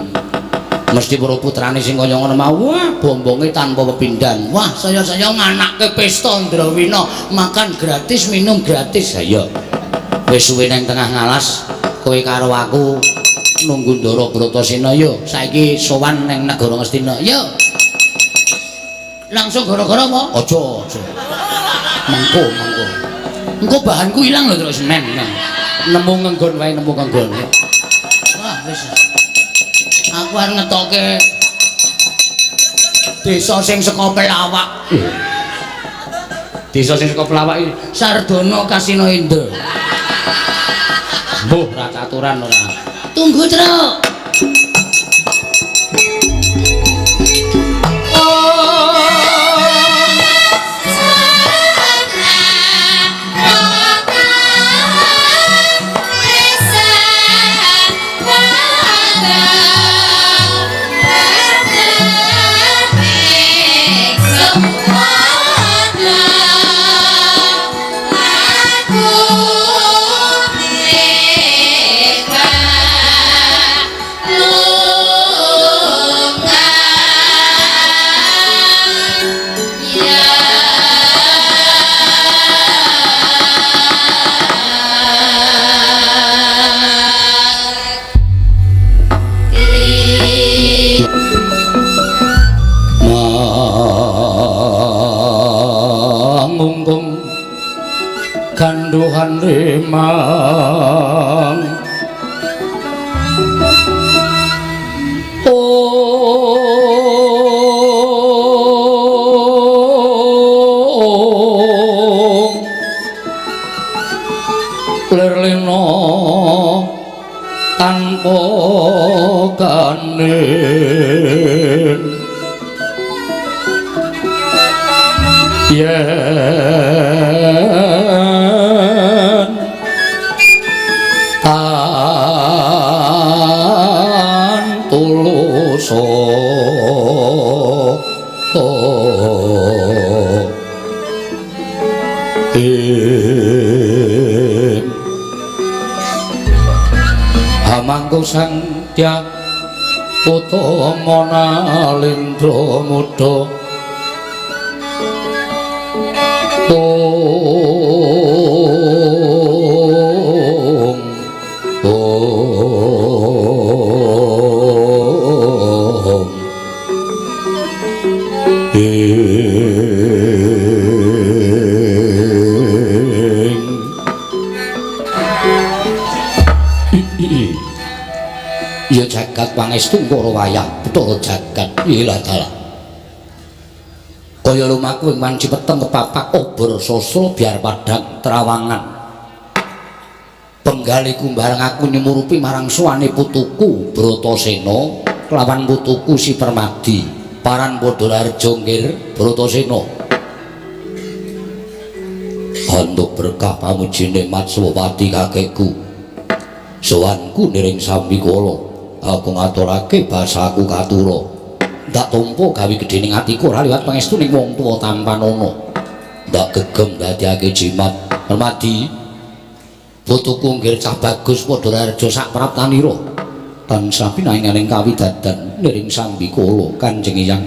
Mesti para putrane sing kaya ngono mau, wah bombonge tanpa pepindhan. Wah, saya-saya nganake pesta Ndrawina, makan gratis, minum gratis. Ha iya. Wis suwe nang tengah ngalas, kowe karo aku nunggu Ndara Bratasena yo. Saiki sowan nang negara Ngastina. Yo. Langsung gara-gara apa? Aja, aja. Mengko, mengko. Engko bahanku ilang lho terus men. Nemu ngenggon wae, nemu ngenggon. Wah, wis. Aku arep ngetoke desa sing saka pelawak. Desa sing saka pelawak iki Sardono Kasino Indra. Mbuh, ra caturan ora. Tunggu, Truk. Ganduhan limang ong lerlino tanpa kanin yen tan tulus ing hamangku sang Dyah Utama Nalindra Muda ong ong ing Ya jagat pangestu karo wayah Bathara jagat. Iyalah dalah. Kaya lumaku ing wanci peteng kepapak obor sastra biar padhang trawangan. Penggaliku bareng aku nyumurupi marang suwane putuku Bratasena kelawan putuku Si Permadi. Paran padha raharja nggir Bratasena. Antuk berkah pamujine Matswapati kakekku. Sowanku niring sambikala, aku ngaturake basaku katura. Ndak tampa gawe gedhening atiku ora liwat pangestuning wong tuwa tampanana. Ndak gegem ndadekake jimat Permadi. Putuku nggir cah bagus padha raharja sak praptanira. Tansah pinanganing kawidadan niring sambikala Kanjeng Hyang.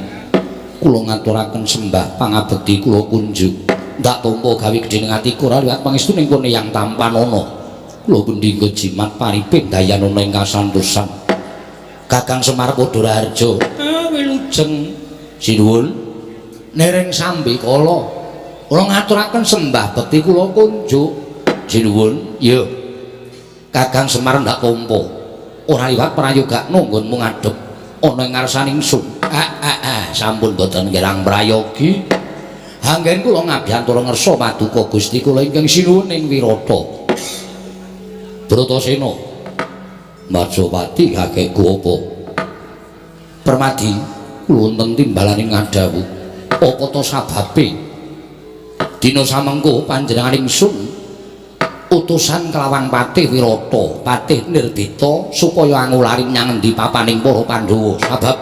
Kula ngaturaken sembah pangabekti kula kunjuk. Ndak tampa gawe gedhening atiku ora liwat pangestuning pun Hyang tampanana. Kula pendhingga jimat pariping dayanana ing kasantosan. Kakang Semar padha raharja. Wilujeng sinuwun niring sambikala. Kula ngaturaken sembah bekti kula kunjuk. Sinuwun, ya. Kakang Semar ndak tampa. Ora liwat prayogakno nggonmu ngadhep ana ing ngarsaning ingsun. Sampun boten kirang prayogi. Anggen kula ngabiyantara ngersa paduka Gusti kula ingkang sinuwun ing Wirata. Bratasena. Matswapati kakekku apa? Permadi, kula wonten timbalaning ngadhawuh. Apa ta sababe? Dina samengko panjenengan ingsun utusan kelawan Patih Wirata, Patih Nirbita supaya angulari menyang endi papaning para Pandhawa. Sabab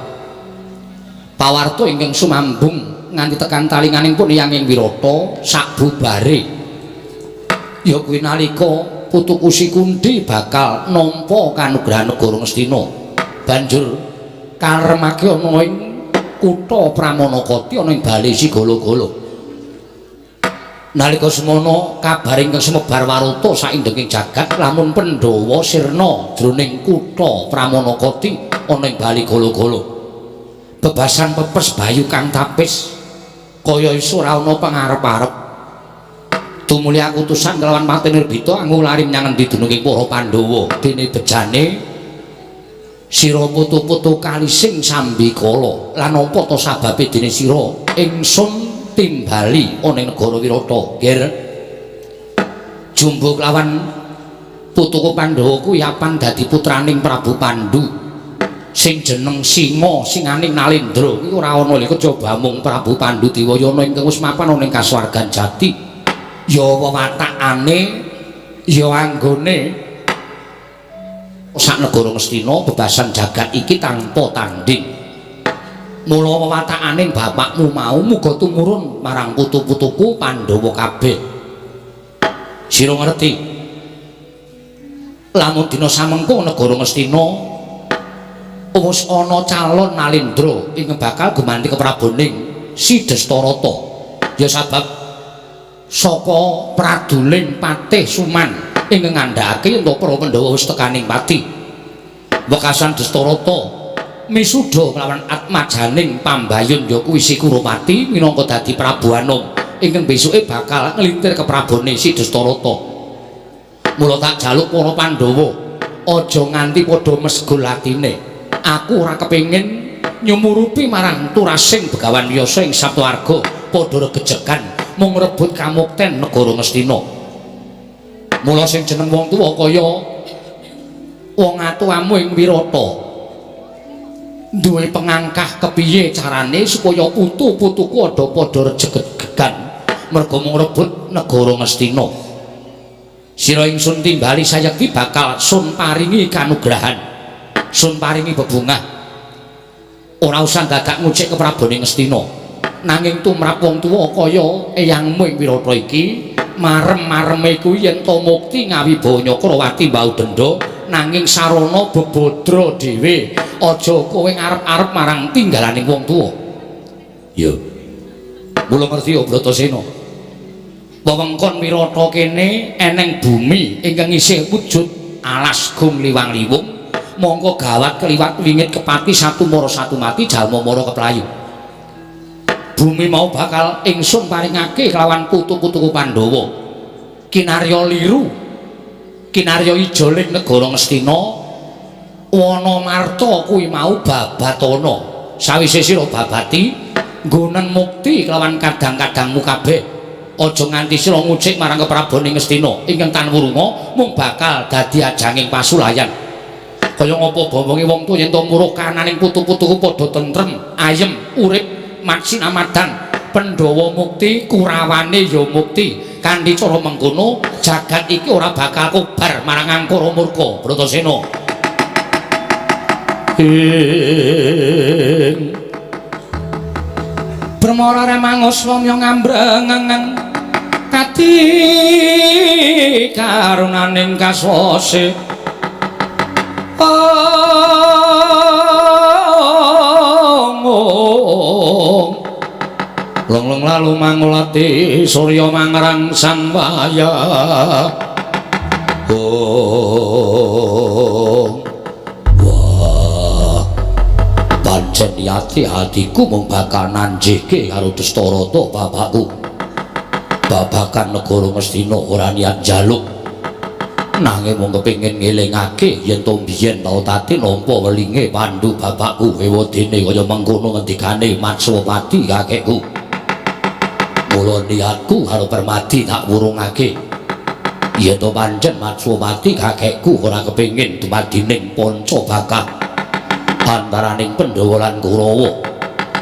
pawarta ingkang sumambung nganti tekan talinganing pun Hyang ing Wirata sakbubare. Ya kuwi nalika putuku Si Kundi bakal nampa kanugrahan negara Ngastina. Banjur karemake ana ing kutha Pramanakati ana ing bale Sigala-gala. Nalika semono kabar ingkang sumebar warata saindenging jagat lamun Pandhawa sirna jroning kutha Pramanakati ana ing bale Gala-gala. Bebasan pepes bayu kang tapis kaya iso ora ana pangarep-arep. Tumuli aku utusan kelawan Patih Nirbita angulari menyang endi dununging para Pandhawa. Dene bejane sira putu-putu kalising sambikala lan apa ta sababe dene sira ingsun timbali ana ing negara Wirata. Ger jumbo kelawan putuku Pandhawa kuwi apan dadi putraning Prabu Pandu sing jeneng Singa singaning Nalendra. Kuwi ora ana lho kejaba mung Prabu Pandu Diwayana ingkang wis mapan ana ing kasuwargan jati. Ya wewatakane ya anggone sak negara Ngastina bebasan jagat iki tanpa tanding. Mula wewatakane bapakmu mau muga tumurun marang putu-putuku Pandhawa kabeh. Sira ngerti lamun dina samengko negara Ngastina wis ana calon Nalendra ingkang bakal gumanti kepraboning Si Destarata. Ya sabab saka praduling Patih Suman ingkang ngandhakake yen para Pandhawa wis tekaning pati. Wekasan Destarata misuda kelawan atmajaning pambayun ya kuwi Si Kurupati minangka dadi Prabu Anom ingkang besuke bakal nglintir keprabone Si Destarata. Mula tak jaluk para Pandhawa aja nganti padha mesgul atine. Aku ora kepengin nyumurupi marang turasing Begawan Wiyasa ing Saptawarga padha regejegan mung rebut kamukten negara Ngastina. Mula sing jeneng wong tuwa kaya wong atuwamu ing Wirata duwe pengangkah kepiye carane supaya putu-putuku ada padha regejegan merga mung rebut negara Ngastina. Sira ingsun timbali sayekti bakal sun paringi kanugrahan, sun paringi bebungah. Ora usah dadak ngucik keprabone Ngastina. Nanging tumrap wong tuwa kaya eyangmu ing Wirata iki marem-mareme kuwi yen ta mukti ngawibawa Nyakrawati mbau denda nanging sarana bebadra dhewe. Aja kowe ngarep-arep marang tinggalaning wong tuwa. Ya. Mula ngerti ya Bratasena. Wewengkon Wirata kene eneng bumi ingkang isih wujud alas gung liwang-liwung mongko gawat keliwat wingit kepati satu mara satu mati jalma mara keplayu. Bumi mau bakal ingsun paringake kelawan putu-putuku Pandhawa. Kinarya liru Kinarya ijoling negara Ngastina Wanamarta kuwi mau babatana. Sawise sira babati nggonen mukti kelawan kadang-kadangmu kabeh. Aja nganti sira ngucik marang keprabon ing Ngastina ingkang tan wurunga mung bakal dadi ajanging pasulayan. Kaya ngapa bombonge wong tuwa yen to muruh kananing putu-putuku padha tentrem, ayem, urip, maksinamadang, Pandhawa mukti, Kurawane ya mukti. Kanthi cara mengkono jagat iki ora bakal kobar marang angkara murka. Bratasena. Ing Brahmara remangus wamya ngambrengeng kadi karunaning kaswase. Long-long lalu mangulati surya mangrang sang wayah. Oh, wah, pancen yati hatiku mung bakal nanjihke karo Dastarata bapakku. Babakan negara Ngastina ora niat njaluk, nanging mung kepengin ngelingake yen to biyen tau tati nampa welinge Pandu bapakku ewadene kaya mengkono ngendikane Matswapati kakekku. Mula niatku karo Permadi tak wurungake yen to pancen Matswapati kakekku ora kepengin dumadining panca bakah antaraning Pandhawa lan Kurawa.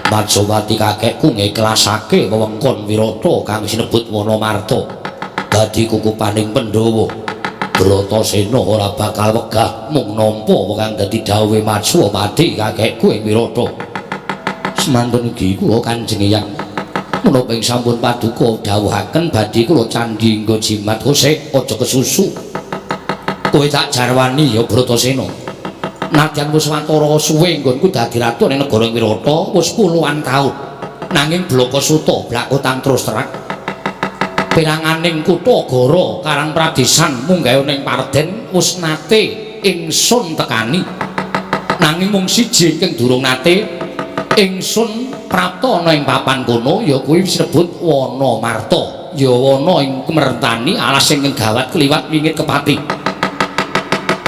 Matswapati kakekku ngiklasake wewengkon Wirata kang sinebut Wanamarta dadi kukupaning Pandhawa. Bratasena ora bakal wegah mung nampa kang dadi dawuhe Matswapati kakekku ing Wirata. Semantun ugi kula Kanjeng Eyang menapa ing sampun paduka dawuhaken badhe kula candhi nggo jimat kosek aja kesusu. Kowe tak jarwani ya Bratasena. Nadyan wis watara suwe nggonku dadi ratu ning negara Wirata wis puluhan taun. Nanging blaka suta blakutang terus terang. Peranganing kutha Goro Karang Pradesan munggahe ning Parden wis nate ingsun tekani. Nanging mung siji ingkang durung nate ingsun prapta ana ing papan kono ya kuwi sinebut Wanamarta. Ya wana ing mertani alas ingkang gawat kliwat wingit kepati.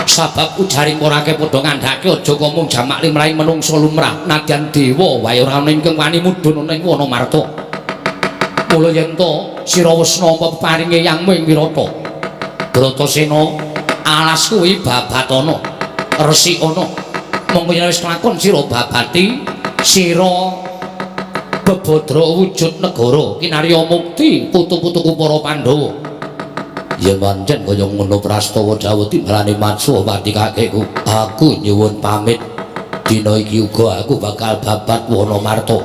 Sabab ujaring ora padha ngandhake aja mung jamak limrahing menungsa lumrah nadyan dewa wae ora ana ingkang wani mudhun ana ing Wanamarta. Mula yen to sira wis nampa peparinge yangmu ing Wirata. Bratasena alas kuwi babatana, resikana. Monggo yen wis kelakon sira babati, sira bebadra wujud negara kinarya mukti putu-putuku para Pandhawa. Yen pancen kaya ngono prastawa dawuh timbalane Matswapati kakekku, aku nyuwun pamit. Dina iki uga aku bakal babat Wanamarta.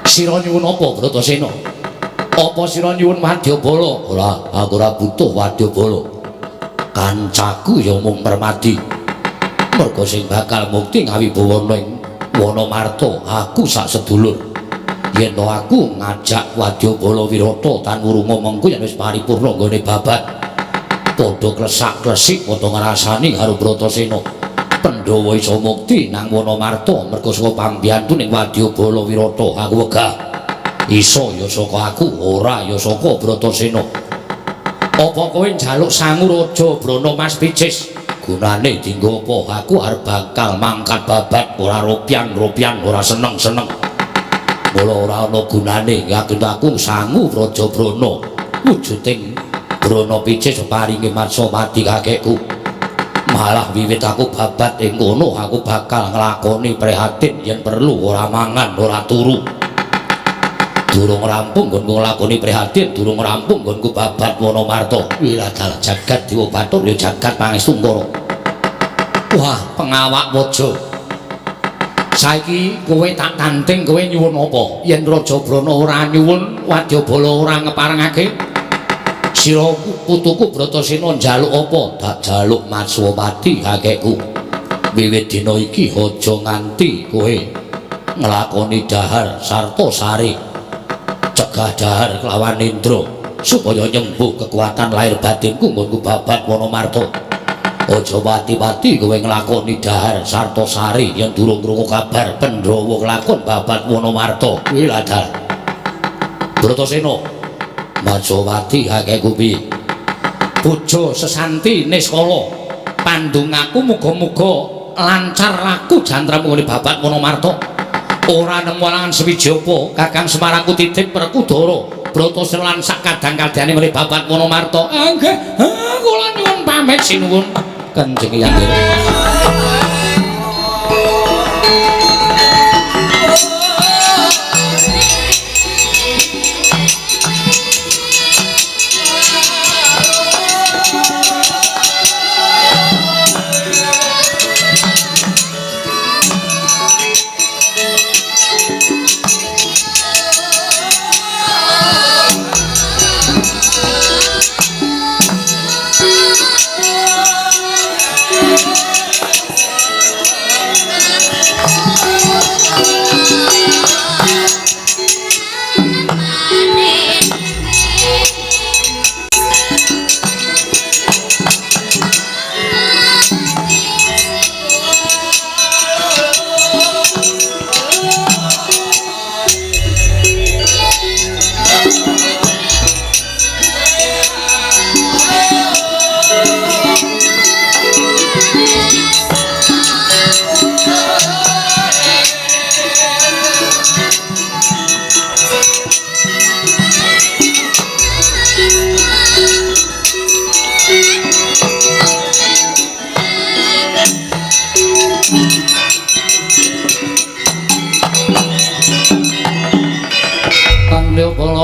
Sira nyuwun apa Bratasena? Apa sira nyuwun wadyabala? Ora, aku ora butuh wadyabala. Kancaku ya mung Permadi. Merga sing bakal mukti ngawibawa ing Wanamarta aku sak sedulur. Yen to aku ngajak wadyabala Wirata tan wurunga mengko yen wis paripurna nggone babat padha klesak-klesik padha ngrasani karo Bratasena. Pandhawa iso mukti nang Wanamarta merga saka pambiyantu ning wadyabala Wirata aku wegah. Iso ya saka aku, ora ya saka Bratasena. Apa kowe njaluk sangu Raja Brana Mas Picis? Gunane dinggo apa? Aku arep bakal mangkat babat ora ropian-ropian ora seneng-seneng. Mula ora ana gunane yakin aku sangu Raja Brana wujuding Brana Picis paringe Matswapati kakekku. Malah wiwit aku babat ing kono aku bakal nglakoni prihatin yen perlu ora mangan ora turu. Durung rampung nggonku nglakoni prihatin, durung rampung nggonku babat Wanamarta. Wiladal jagat dewa batur ya jagat pangestu Ngara. Wah, pengawak waja. Saiki kowe tak tanting kowe nyuwun apa? Yen Raja Brana ora nyuwun, wadyabala ora ngeparengake. Sira putuku Bratasena njaluk apa? Tak jaluk Matswapati kakekku. Wiwit dina iki aja nganti kowe nglakoni dahar sarta sare. Cegah dahar kelawan Indra supaya nyembuh kekuatan lahir batinku nggonku babat Wanamarta. Aja pati-pati kowe nglakoni dahar sarta sari yen durung krungu kabar Pandhawa nglakon babat Wanamarta. Wiladal. Bratasena, Matswapati kakekku piye? Puja sesanti niskala. Pandongaku muga-muga lancar laku jantramu nggone babat Wonomarta. Ora nemu alangan sewiji apa, Kakang Semar aku titip Werkudara Bratasena lan sak kadang-kadane nggone babat Wonomarta. Nggih, kula nyuwun pamit sinuwun Kanjeng Hyang.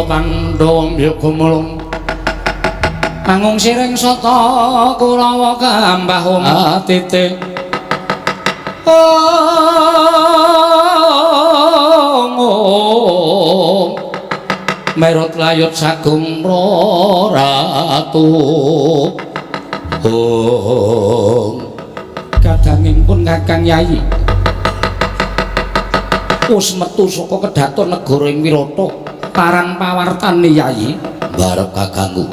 Pandhawa mbya gumulung mangung siring sata Kurawa kambah atite ong merot layut sagung ratu ong kadanging pun Kakang Yayi wis metu saka kedaton negara ing Wirata parang pawartane Yayi barep kakangku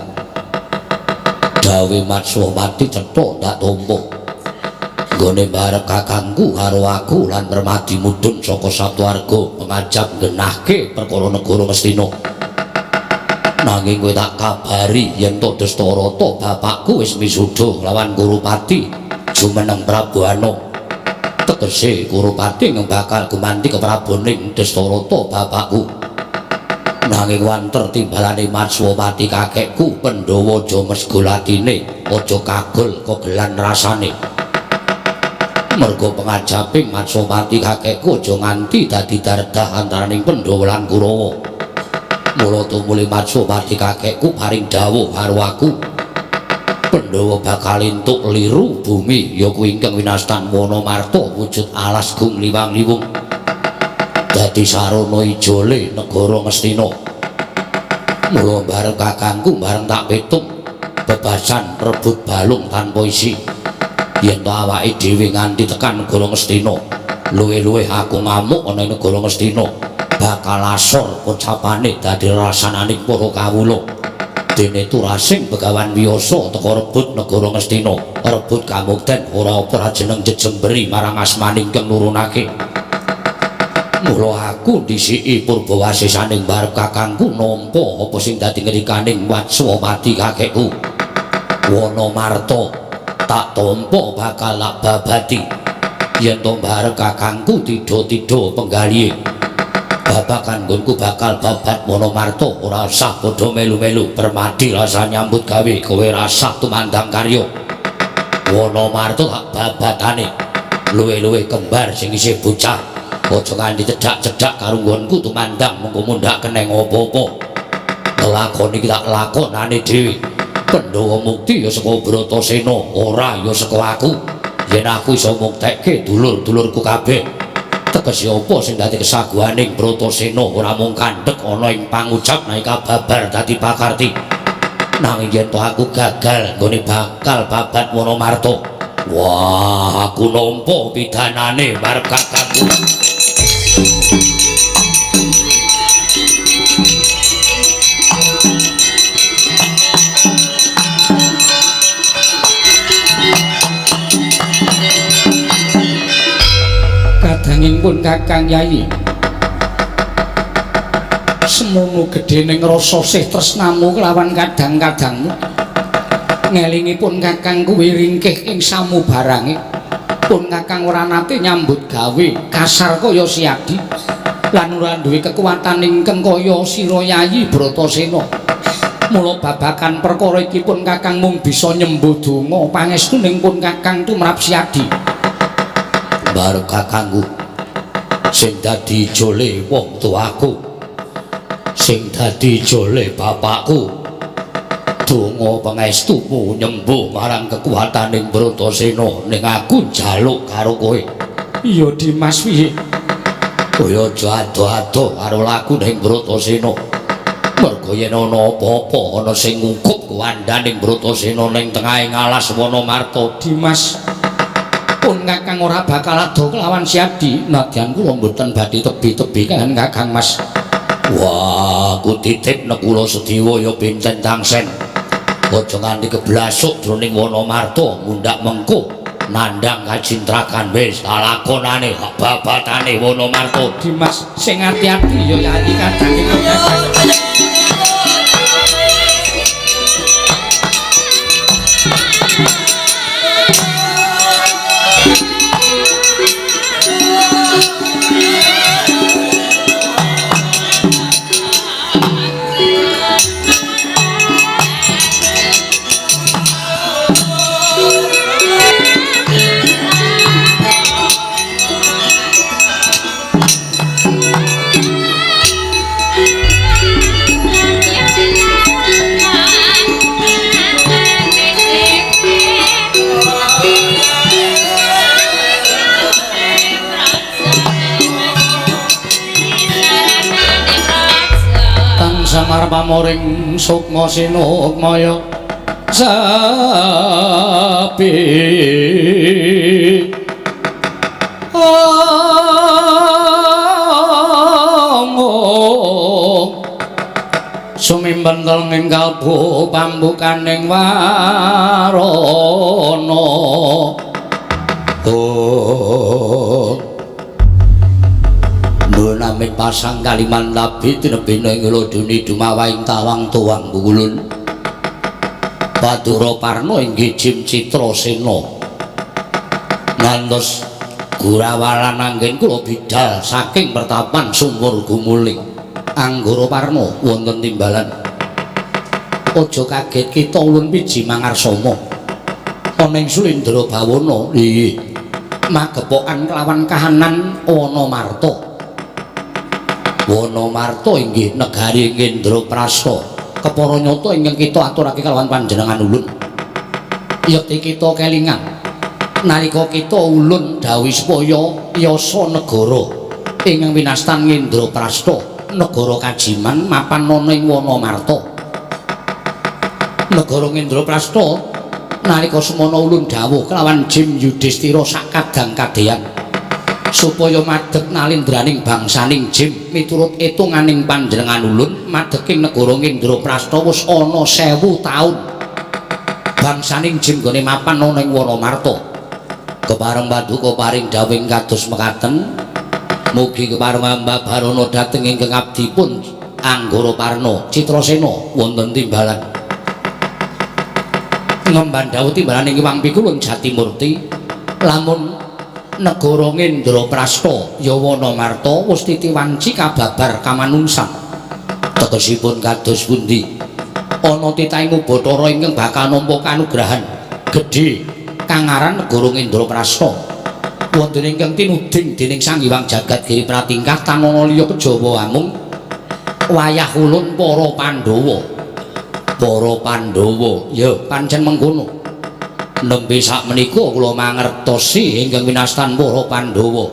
dawe Matswapati cetha tak tampa nggone barep kakangku karo aku lan Permadi mudhun saka Saptwarga pengajap nggenahke perkara negara Ngastina. Nanging kowe tak kabari yen to Dastarata bapakku wis misuda lawan Kurupati jumeneng Prabu Anom. Tegese Kurupati bakal gumanti kepraboning Dastarata bapakku. Nanging wanter timbalane Matswapati kakekku Pandhawa aja mesgolatine, aja kagol kogelan rasane. Merga pengajaping Matswapati kakekku aja nganti dadi dardah antaraning Pandhawa lan Kurawa. Mula tumuli Matswapati kakekku paring dawuh karo aku, Pandhawa bakal entuk liru bumi ya kuwi ingkang winastan Wonomarta wujud alas gung liwang-liwung. Dadi sarana ijole negara Ngastina. Mula bareng kakangku bareng tak pitung bebasan rebut balung tanpa isi. Yen to awake dhewe nganti tekan negara Ngastina, luwih-luwih aku ngamuk ana ing negara Ngastina, bakal asor pocapane dadi rasananing para kawula. Dene turasing Begawan Wiyasa teka rebut negara Ngastina, rebut kamukten ora apa jeneng jejemberi marang asmaning kang nurunake. Mula aku dhisiki purbawasisaning barep kakangku nampa apa sing dadi ngerikaning Matswapati kakekku. Wonomarta tak tampa bakal tak babati. Yen to barep kakangku tidha-tidha penggalihe. Babakan nggonku bakal babat Wonomarta ora usah padha melu-melu Permadi rasa nyambut gawe kowe rasah tumandang karya. Wonomarta tak babatane luwih-luwih kembar sing isih bocah. Aja nganti cedhak-cedhak karo nggonku tumandang mengko mundhak keneng apa-apa. Lakon iki tak lakonane dhewe. Pandhawa mukti ya saka Bratasena, ora ya saka aku. Yen aku iso muktekke dulur-dulurku kabeh. Tegese apa sing dadi kesaguhaning Bratasena ora mung kandhek ana ing pangucap naika babar dadi pakarti. Nanging yen to aku gagal nggone bakal babat Wonomarta. Wah, aku nampa pidanane marep kakangku. Kadanging pun Kakang Yayi semono gedhening rasa sih tresnamu kelawan kadang-kadangmu. Ngelingipun Kakang kuwi ringkih ing samubarange. Pun Kakang ora nate nyambut gawe kasar kaya Siadi lan ora duwe kekuatan ingkang kaya sira Yayi Bratasena. Mula babagan perkara iki pun Kakang mung bisa nyembuh donga pangestuning pun Kakang tumrap Siadi. Bareng kakangku sing dadi jole wong tuaku, sing dadi jole bapakku, donga pangestumu nyembuh marang kekuataning Bratasena ning aku njaluk karo kowe. Iya Dimas, piye? Kowe aja ado-ado karo lakuning Bratasena. Merga yen ana apa-apa ana sing ngukup kuwandaning Bratasena ning tengahing alas Wanamarta. Dimas, pun Kakang ora bakal ado kelawan Siadi. Nadyan kula mboten badhe tebi-tebi kaliyan Kakang Mas. Wah, aku titip nekula sediwa ya pinten tangsen. Aja nganti keblasuk jroning Wanamarta mundhak mengko nandhang kacintrakan wis lakonane babatane Wanamarta. Dimas sing ati-ati ya Yayi kadang Kakang. Samar pamoring sukma sinukmaya sapi omong sumimbentel ing kalbu pambukaning warana. Oh, nami pasang kaliman labi tinebina ing loduni dumawaing tawang tuwang gulun. Bathara Parna inggih Jim Citrasena. Ngantos gurawalan anggen kula bidal saking pertapan Sumur Gumuling. Anggara Parna wonten timbalan. Aja kaget kita ulun piji mangarsama. Ana ing Sulindra Bawana, Inggih. Magepokan kelawan kahanan Wanamarta. Wanamarta inggih negari Indraprasta. Kepara nyata ingkang kita aturake kalawan panjenengan ulun. Yekti kita kelingan nalika kita ulun dawuhi supaya yasa negara ingkang winastan Indraprasta, negara Kajiman mapan ana ing Wanamarta. Negara Indraprasta nalika semana ulun dawuh kelawan Jim Yudhistira sakadang kadeyan supaya madeg nalindraning bangsaning Jim miturut etunganing panjenengan ulun madeking negara Indraprasta wis ana 1000 taun bangsaning Jim gone mapan ana ing Wanamarta. Kepareng paduka paring dawuh kados mekaten, mugi kepareng ambabarana dhateng ingkang abdipun Anggara Parna Citrasena wonten timbalan. Ngemban dawuh timbalan ing Hyang Pikulun Jatimurti, lamun negara Indraprasta ya Wanamarta wis titi wanci kababar kamanungsan. Tegesipun kados pundi? Ana titahing Bathara ingkang bakal nampa kanugrahan gedhe kang aran negara Indraprasta. Wonten ingkang tinuding dening Sang Hyang Jagat Giri Pratingkah tanana liya kejawa amung wayah ulun para Pandhawa. Para Pandhawa, ya pancen mengkono. Nembe sakmenika kula mangertosi ingkang winastan para Pandhawa.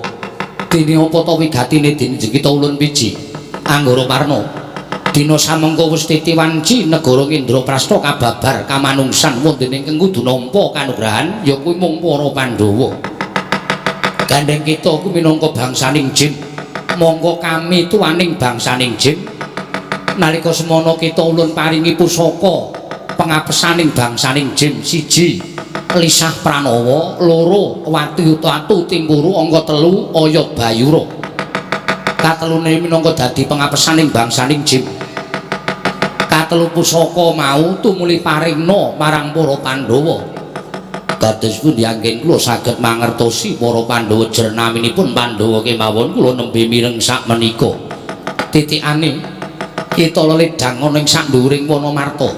Dene apa ta wigatine dene kita ulun piji Anggara Parna? Dina samengko wis titi wanci negara Indraprasta kababar kamanungsan wonten ingkang kudu nampa kanugrahan ya kuwi mung para Pandhawa. Gandeng kita kuwi minangka bangsaning Jim, mongko kami tuaning bangsaning Jim. Nalika semana kita ulun paringi pusaka pengapesaning bangsaning Jim, siji Lisah Pranawa, loro Watu Tatu Tingkuru, angka 3 Aya Bayura. Katelune minangka dadi pengapesaning bangsaning Jim. Katelu pusaka mau tumuli paringna marang para Pandhawa. Kados pundi anggen kula saged mangertosi para Pandhawa jernaminipun Pandhawa kemawon kula nembe mireng sakmenika. Titikane kita leledhang ana ing saknduwuring Wanamarta.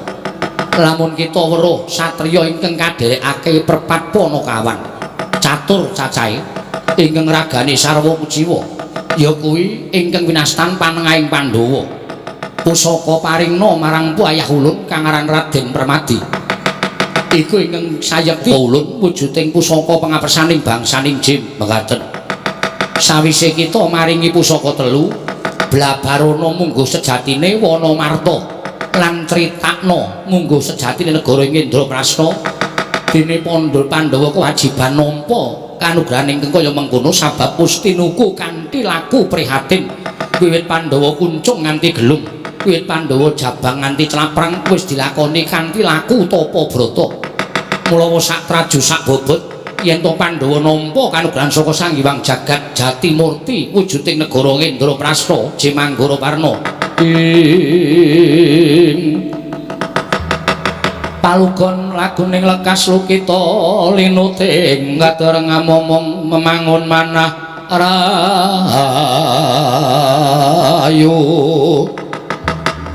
Lamun kita weruh satriya ingkang kadherekake perpat Panakawan catur cacahe ingkang ragane sarwa kuciwa ya kuwi ingkang winastan panengahing Pandhawa. Pusaka paringna marang ayah ulun kang aran Raden Permadi. Iku ingkang sayekti ulun wujuding pusaka pangapersaning bangsaning Jim mekaten. Sawise kita maringi pusaka telu, Blabarana mungguh sejatine Wanamarta lan critakna mungguh sejatine negara Indraprasta. Dene Pandhawa kewajiban nampa kanugrahan ingkang kaya mengkono sabab pustinuku kanthi laku prihatin. Wiwit Pandhawa kuncung nganti gelung, wiwit Pandhawa jabang nganti claprang wis dilakoni kanthi laku tapa brata. Mulawa sak traju sak bobot yen to Pandhawa nampa kanugrahan saka Sang Hyang Jagat Jatimurti wujuding negara Indraprasta Jimanggara Parna. Ing palugon laguning lekas lukita linuting katur ngamomong memangun manah rahayu.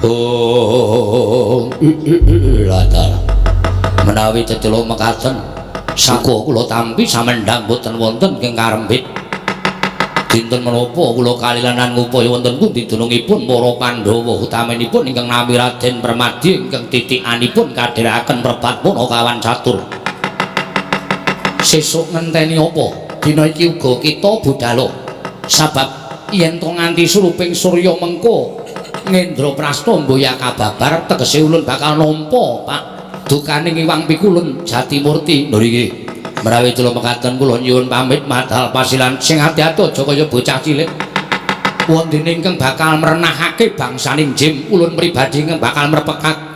Oh, latar menawi cecelo mekaten saka kula tampi samendhang boten wonten ing karembit. Dinten menapa kula kalilanan ngupaya wonten pundi dunungipun para Pandhawa utaminipun ingkang nami Raden Permadi ingkang titikanipun kadherekaken Prebat Panakawan catur. Sesuk ngenteni apa? Dina iki uga kita budhalo. Sabab yen to nganti suruping surya mengko Ngendraprasta mboya kababar tegese ulun bakal nampa Pak dukane Hyang Pikulun Jatimurti. Lho iki menawi kula mekaten kula nyuwun pamit madal pasilan sing ati-ati aja kaya bocah cilik. Wondene ingkang bakal merenahake bangsaning Jim ulun pribadi ingkang bakal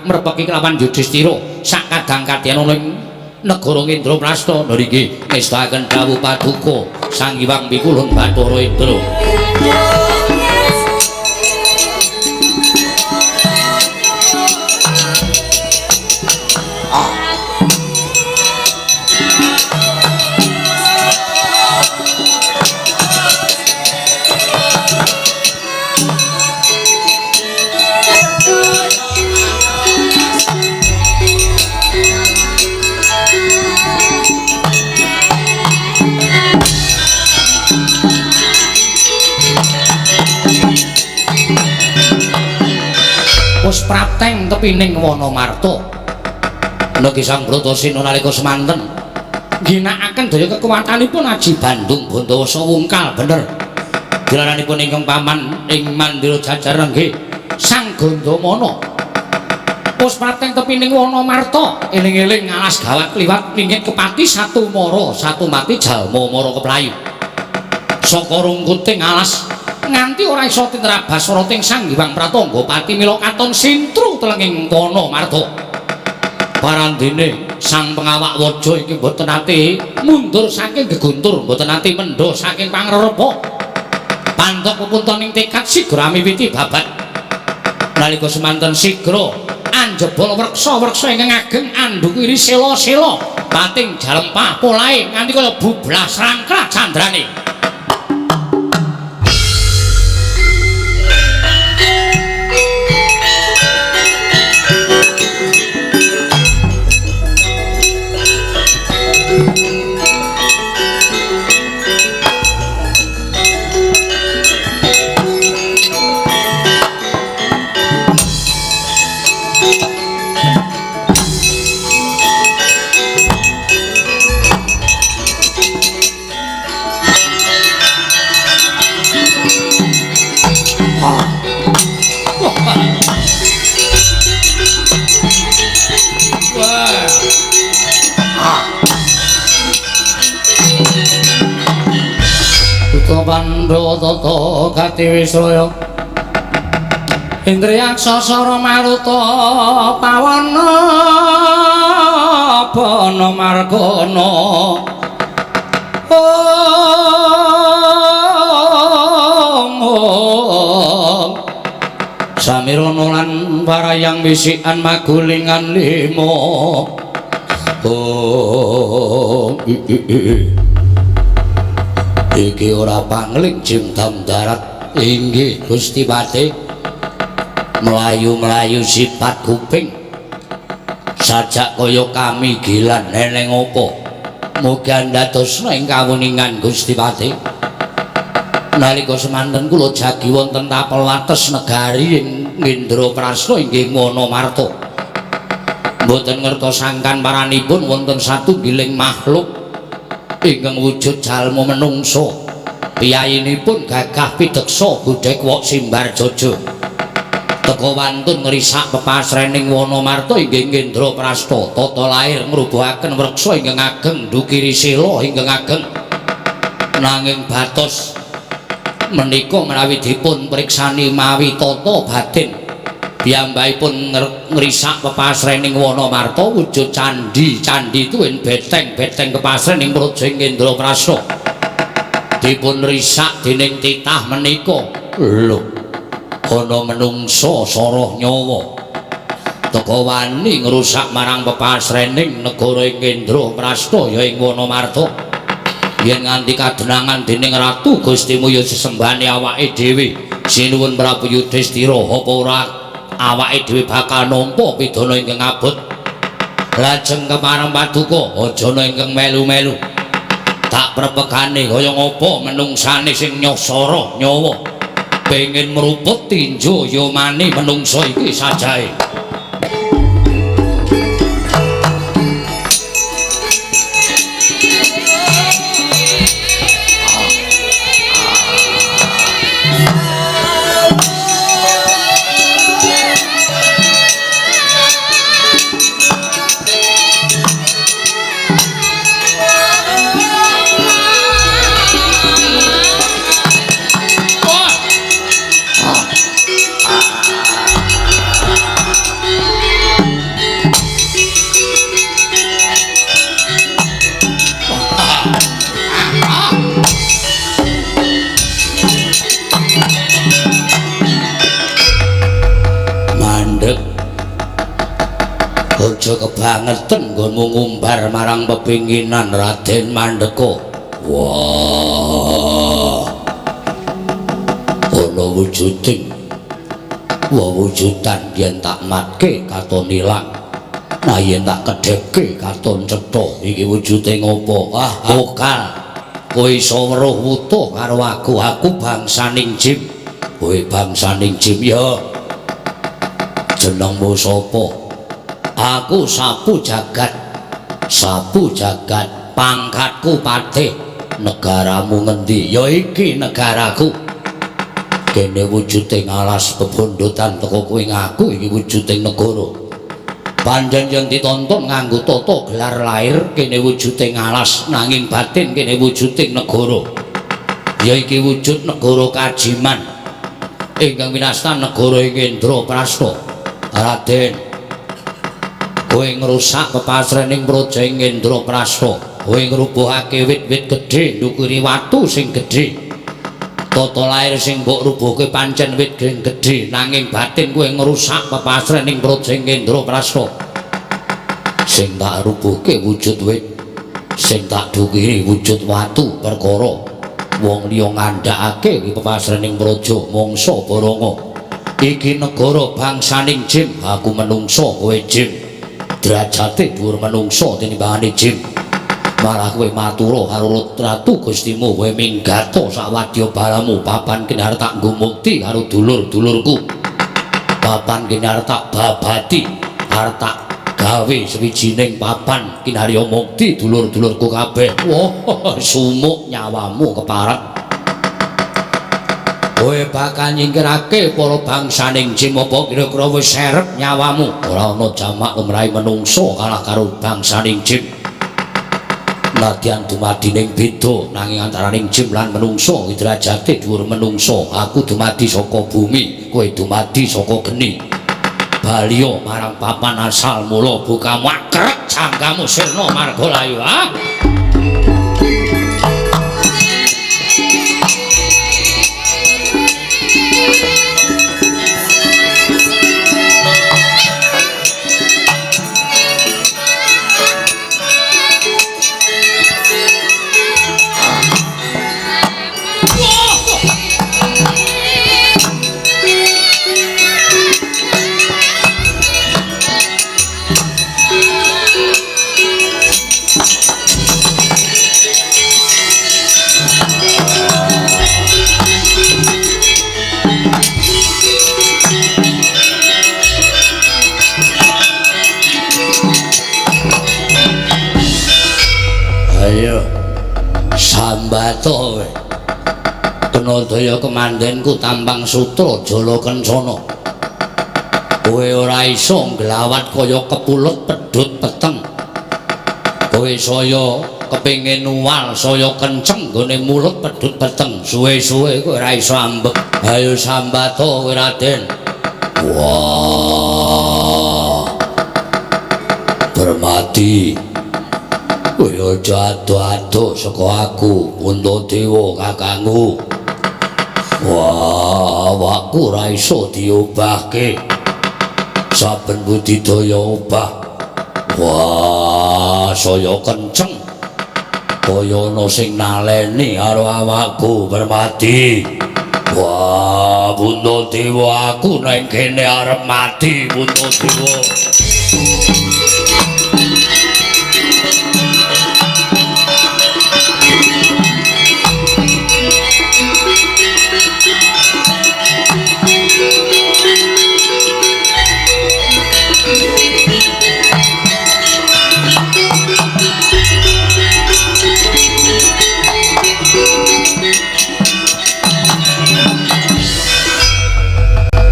merepeki kelawan Yudhistira sak kadang kadyan ana ing negara Indraprasta. Lho iki ngestakaken dawuh paduka Sang Hyang Pikulun Bathara Indra. Wis prapteng tepining Wanamarta. Negi Sang Bratasena nalika semanten ngginakaken daya kekuatanipun Aji Bandung Bantawasa wungkal bener. Dilaranipun ingkang paman ing mandira jajar nggih Sang Gandamana. Wis prapteng tepining Wanamarta, eling-eling alas gawat kliwat wingit kepati satu mara satu mati jalma mara keplayu. Saka rungkuting alas nganti ora iso tinrabas soroting Sang Hyang Pratangga pati mila katon sintru telenging Wanamarta. Parandene sang pengawak waja iki mboten nate mundur saking geguntur, mboten nate mendha saking pangrerepa. Pantok pepunton ing tekad sigra miwiti babat. Nalika semanten sigra anjebol wreksa-wreksa ingkang ageng andhuku iri sela-sela pating jalempah polahe nganti kaya bublas rangklah candrane. Pandhawa tata gati wisraya Indriyaksa sara maruta pawana bana margana. Om Samirana lan warayang wisikan magulingan limo. Oh, iki ora pangling jim darat. Inggih Gusti Patih. Mlayu-mlayu sifat kuping sajak kaya kami gilan eneng apa. Mugi andhatosna ing kawuningan Gusti Patih. Nalika semanten kula jagi wonten tapel wates negari ing Indraprasta inggih Wanamarta. Mboten ngertos sangkan paranipun wonten satunggiling makhluk ingkang wujud jalma menungsa. Piyayinipun gagah pideksa budhek wok simbar jaja. Teka wantun ngrisak pepasrening Wanamarta inggih Indraprasta. Tata lair ngrubuhaken wreksa ingkang ageng ndukiri sila ingkang ageng. Nanging batos menika menawi dipun priksani mawi tata batin piyambakipun ngrisak pepasrening Wanamarta wujud candhi-candhi tuwin beteng-beteng kepasrening praja Indraprasta. Dipun risak dening titah menika. Lho, ana menungsa soroh nyawa teka wani ngrusak marang pepasrening negara ing Indraprasta ya ing Wanamarta. Yen nganti kadenangan dening Ratu Gustimu ya sesembahane awake dhewe. Sinuwun Prabu Yudhistira, apa ora awake dhewe bakal nampa pidana ingkang abot? Lajeng kemareng paduka aja ana ingkang melu-melu. Tak prepegane kaya ngapa menungsane sing nyosoro nyawa pengin mruput tinju yomane menungsa iki sajae. Aja kebangetan nggonmu ngumbar marang pepinginan Raden Mandeka. Wah, ana wujuding wewujudan yen tak matke katon ilang, nah yen tak kedhepke katon cetha. Iki wujude ngopo? Ah, vokal. Kowe iso weruh wutuh karo aku. Aku bangsaning jim. Kowe bangsaning jim ya. Jenengmu sapa? Aku Sapu Jagat. Sapu Jagat, pangkatku patih. Negaramu ngendi? Ya iki negaraku. Kene wujuding alas bebondotan teko kowe ngaku iki wujuding negara. Pancen yen ditonton nganggo tata gelar lair kene wujuding alas, nanging batin kene wujuding negara. Ya iki wujud negara Kajiman ingkang winastan negara ing Indraprasta. Raden, kowe ngrusak pepasrening praja ing Indraprasta. Kowe ngrubuhake wit-wit gedhe ndukuri watu sing gedhe. Tata lair sing mbok rubuhke pancen wit gedhe, nanging batin kowe ngrusak pepasrening praja ing Indraprasta. Sing tak rubuhke wujud wit, sing tak dukiri wujud watu. Perkara wong liya ngandhakake pepasrening praja mangsa Baronga. Iki negara bangsaning jim, aku menungsa kowe jim. Derajate dhuwur menungsa tinimbangane jim. Malah kowe matura karo Ratu Gustimu, kowe minggato sak wadya balamu. Papan kene arep tak nggo mukti karo dulur-dulurku. Papan kene arep tak babati, arep tak gawe sawijining papan kinarya mukti dulur-dulurku kabeh. Wah, sumuk nyawamu keparat. Kowe bakal nyingkirake para bangsaning jim. Apa kira-kira wis serep nyawamu? Ora ana jamak lumrahe menungsa kalah karo bangsaning jim. Nadyan dumadining beda nanging antaraning jim lan menungsa derajate dhuwur menungsa. Aku dumadi saka bumi, kowe dumadi saka geni. Baliya marang papan asal mula bukamu akrek jangkamu sirna marga layu. Ah, Sambato kowe. Kena daya kemandenku Tambang Sutra Jala Kencana. Kowe ora iso nglawat kaya kepulut pedhut peteng. Kowe saya kepengin uwal saya kenceng nggone mulut pedhut peteng. Suwe-suwe kowe ora iso ambek. Ayo sambato kowe Raden. Wah. Permati. Kowe aja ado-ado saka aku, Puntadewa kakangku. Wah, awakku ora iso diobahke. Saben budidaya obah. Wah, saya kenceng. Kaya ana sing naleni karo awakku, Permati. Wah, Puntadewa aku nang kene arep mati, Puntadewa.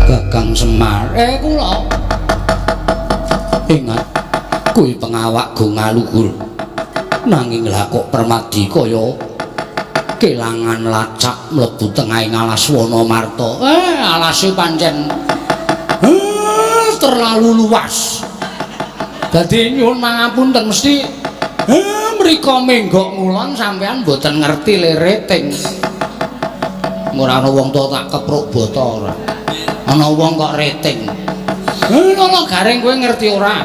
Kakang Semar, kula ingat kuwi pengawak go ngaluhur. Nanging lah kok Permadi kaya kelangan lacak mlebu tengahing alas Wanamarta. Alase pancen terlalu luas. Dadi nyuwun mangapunten mesti mriko menggok ngulon sampean mboten ngerti lere ting. Ora ana wong tuwa tak kepruk bata ora. Ana wong kok rating. Lho garing kowe ngerti ora?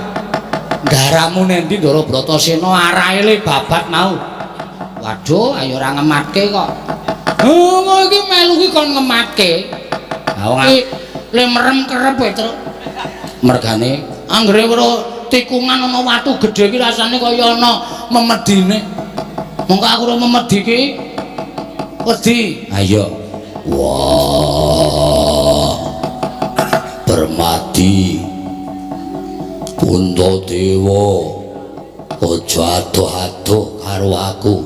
Ndaramu nendi Ndara Bratasena arahe le babat mau. Waduh, ayo ora ngematke kok. Oh, iki melu ki kon ngematke. Ha wong le merem kerep Petruk. Mergane anggere weruh tikungan ana watu gedhe iki rasane kaya ana memedine. Mongko aku ora memedi ki wedi. Ayo. Wah. Permati Puntadewa aja adoh-adoh karo aku.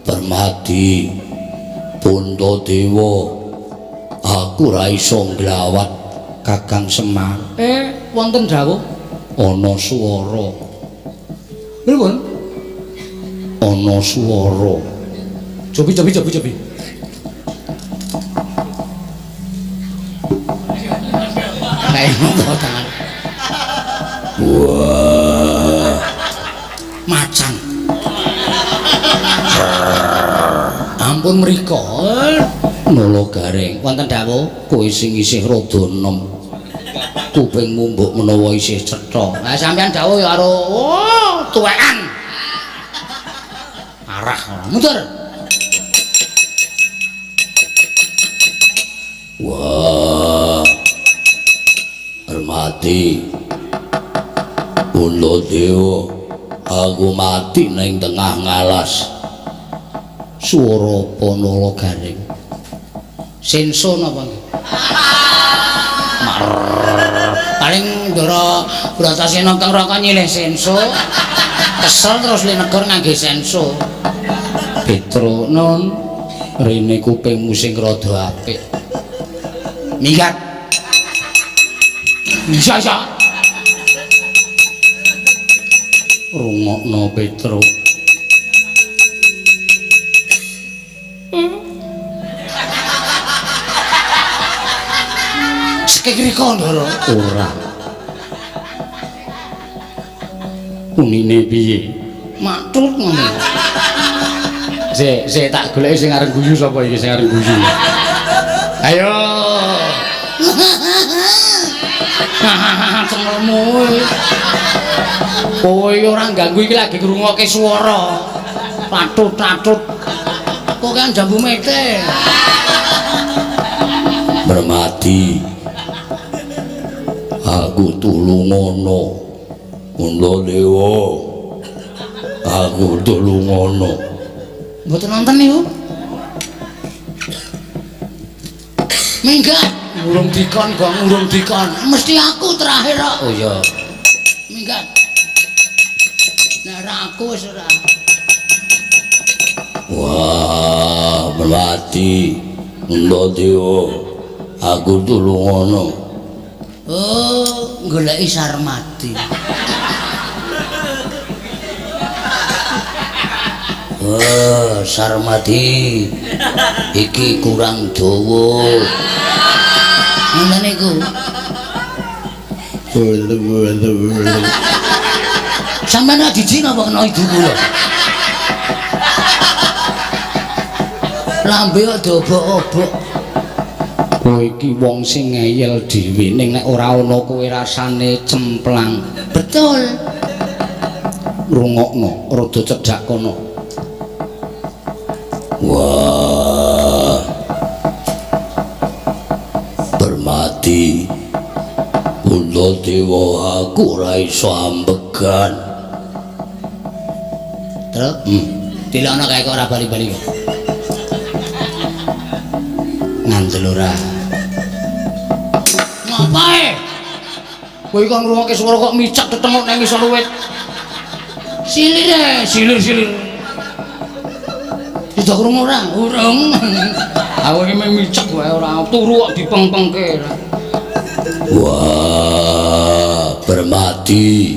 Permati Puntadewa aku ora iso nglawat Kakang Semar. Wonten dawuh ana swara. Pripun? Ana swara. Cobi cobi cobi cobi. Wah, macan. Ampun mriko. Nala garing. Wonten dawuh kowe sing isih rada enom. Kupingmu mbok menawa isih cetha. Lah sampean dawuh ya karo tuwekan. Arah mundur. Wah. Mati Puntadewa aku mati ning tengah ngalas. Swara apa Nala garing? Senso napa nggih? Paling Ndara Bratasena teng raka nyilih senso. Kesel terus linegor ngangge senso. Petruk nun rene kupingmu sing rada apik. Minggat. Bisa bisa. Rungokno Petruk. Sekik riko Ndara. Ora. Unine piye? Matur ngono. Sik, sik tak goleki sing arep guyu sapa iki sing arep guyu. Ayo. Cengelmu. Kowe ora ganggu iki lagi ngrungokke swara. Patut-patut. Kok kan jambu mete. Permati. Aku tulungono. Puntadewa. Aku tulungono. Mboten nonton niku. Minggat. Urung dikon, gong urung dikon. Mesti aku terakhir kok. Oh iya. Minggat. Nek ora aku wis ora. Permati, Puntadewa, aku tulungono. Oh, goleki Sarmadi. Oh, Sarmadi. Iki kurang dawa. Ngono niku. Sampeyan ora jijik napa kena ibu kula? Lambe kok diobok-obok. Kowe iki wong sing ngeyel dhewe ning nek ora ana kowe rasane cemplang. Betul. Rungokno, rada cedhak kono. Wah. Permati. Puntadewa, aku ora iso ambegan. Terus, dilokno kae kok ora bali-bali. Ngandel ora. Ngapae? Kowe kok ngrungokke swara kok micek tetenguk nang ngisor wit. Silir, silir-silir. Sudah krungu ora? Urung. Aku iki micek wae ora turu kok dipengpengke. Wah, Permati.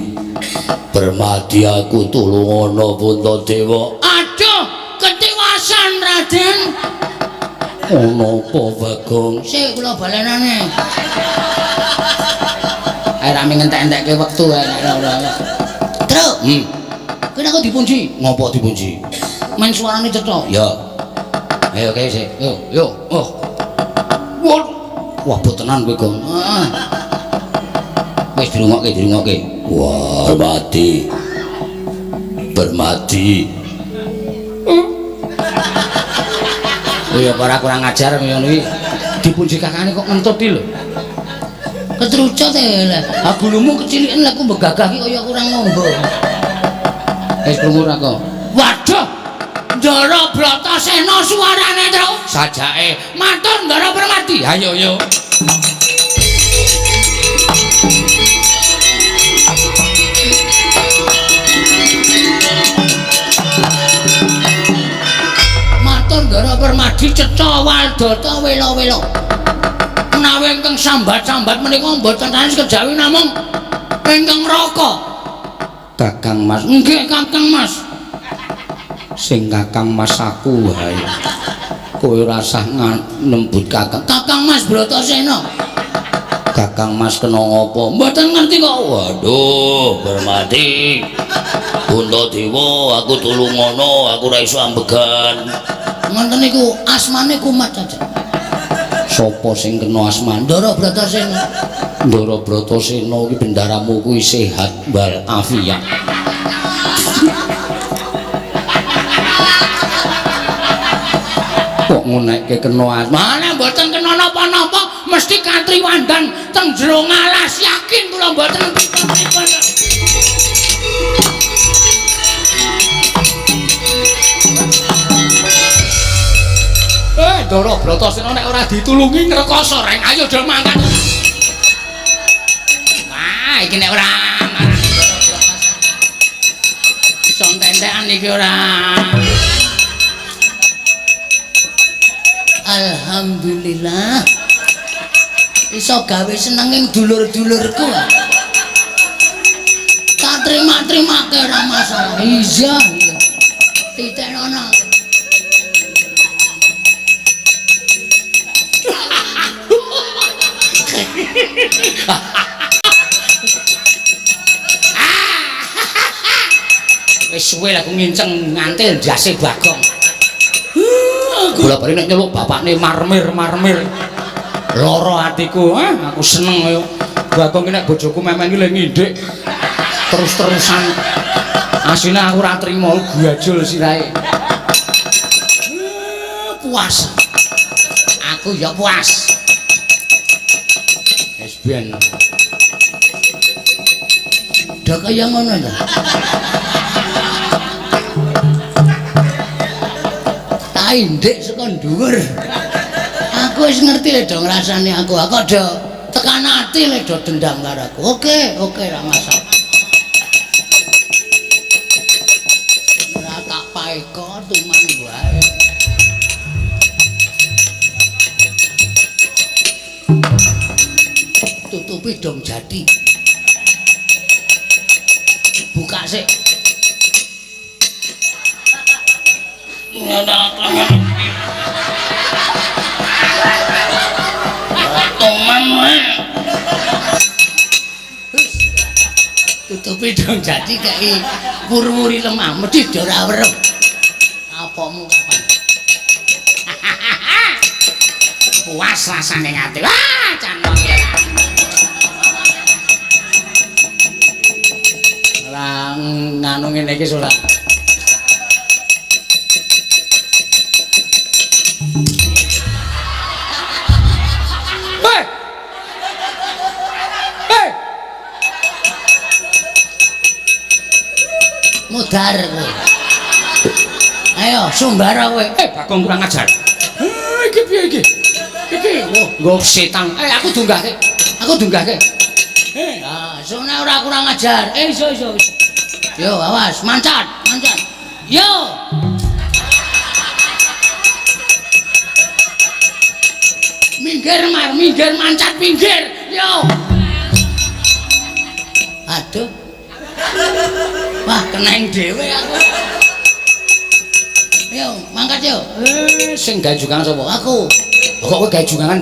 Permati, aku tulungono Puntadewa. Aduh, ketiwasan Raden. Ana apa, Bagong? Sik kula balenane. Ae rame ngentek-entekke wektu ae nek ora. Truk. Kene aku dipunji. Ngopo dipunji? Men suarane cetha. Ya. Ayo kae sik. Yo, yo. Oh. Wah, wah botenan kowe, Gong. Heeh. Wis dirungokke, dirungokke. Wah, Permati. Permati. Oh ya ora kurang ajar ngono iki. Dipunji kakane kok ngentut iki lho. Ketrucut e lho. Ah gulumu keciliken lek aku mbegagah iki kaya kurang ngombo. Wis krungu ora kok? Waduh. Ndara Bratasena suarane, Truk. Sajake matur Ndara Permati. Ayo yo. Matur Ndara Permadi cetha waldata wela-wela. Menawi ingkang sambat-sambat menika mboten sanes kejawi namung ingkang neraka. Kakang Mas. Nggih, Kakang Mas. Sing Kakang Mas aku wae. Kowe ora usah nembut Kakang. Kakang Mas Bratasena. Kakang Mas kena ngopo? Mboten ngerti kok. Waduh, Permati. Puntadewa, aku tulungono, aku ora iso ambegan. Ngoten niku asmane kumat saja. Sopo sing kena asmane? Ndara Bratasena. Ndara Bratasena iki bendaramu kuwi sehat wal afiat. Kok ngonekke kena asmane? Mboten kena napa-napa, mesti katriwandan teng jero ngalas, yakin kula mboten pripun-pripun. Ndara Bratasena nek ora ditulungi ngrekoso reng. Ayo do mangkat. Wah, iki nek ora marani Ndara Bratasena. Iso entek-entekan iki ora. Alhamdulillah. Iso gawe senenging dulur-dulurku. Tak terima-terimake ora masalah. Iya, iya. Titenono. Wis suwe lah aku nginceng ngantil ndase Bagong. Kula bali nek nyeluk bapakne marmir-marmir. Lara atiku, aku seneng kaya Bagong ki nek bojoku memen ki le ngindik terus-terusan. Asline aku ora trimo gajul sirahe. Puas. Aku ya puas. Wis ben. Dak kaya ngono ta. Tak indik saka dhuwur. Aku wis ngerti le do ngrasani aku. Aku do tekan ati le do dendam karo aku. Oke, oke ra masalah. Ora tak paeka tuman wae. Tutupi dong jati. Buka sik. Toman wae. Tutupi dong jati kei wur-wuri lemah mesti ora weruh. Apamu kapan? Puas rasane ati. Wah, cantong ya. Lah nganu ngene iki ora. Hei. Hei. Mudar kowe. Ayo sumbara kowe. Bagong kurang ajar. Iki piye iki? Iki nggo setan. Aku dunggahke. Aku dunggahke. Ah, sone ora kurang ajar. Iso iso. Yo, awas, mancat, mancat. Yo. Minggir mar, minggir mancat pinggir. Yo. Aduh. Wah, keneng dhewe aku. Yo, mangkat yo. Sing gawe jugangan sapa? Aku. Kok kowe gawe jugangan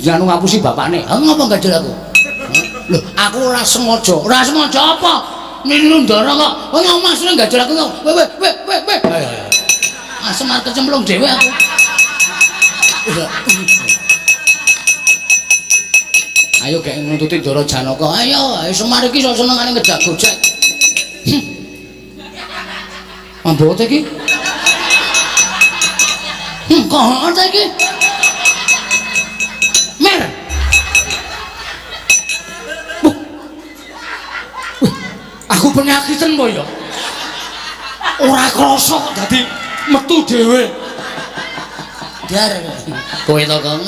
nganu ngapusi bapakne? Aku ngopo gajul aku? Lho, aku ora sengaja. Ora sengaja apa? Niru ndara kok. Kowe ngomong maksudnya gajul aku kok. Weh weh weh weh weh. Ayo ayo. Asem arep kecemplung dhewe aku. Ayo gek nuntuti Ndara Janaka. Ayo, ayo Semar iki iso senengane ngejak gojek. Mambote iki? Kok ta iki? Mer. Aku penyakiten po ya. Ora krasa kok dadi metu dhewe. Dar. Kowe to, Kong.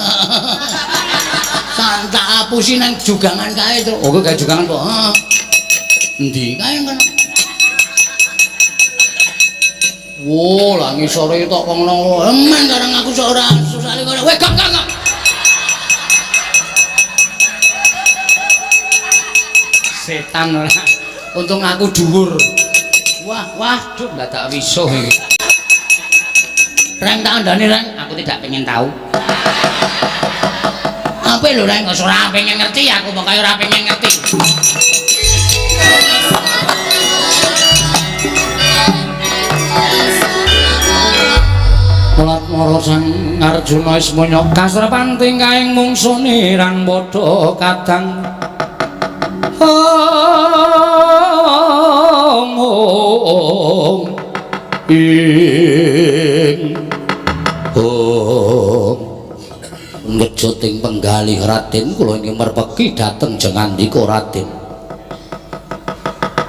Tak apusi nang jugangan kae, Truk. Oh, kowe gawe jugangan po? Heeh. Endi? Kae kono. Wo, lah ngisore tok kok ngono. Emen karang aku sok ora susah kono. Weh, gak gak gak. Setan ora. Untung aku dhuwur. Wah, wah, duh ndadak wisuh iki. Reng tak andani, Reng. Aku tidak pengen tahu. Apa lho, Reng? Kok ora pengen ngerti aku, pokoke ora pengen ngerti. Mulat mara Sang Arjuna ismaya kasrepan tingkahing mungsune rang padha kadang. Ong ong ing ong ngejuting penggalih Raden kula ingkang merpeki dhateng jengandika Raden.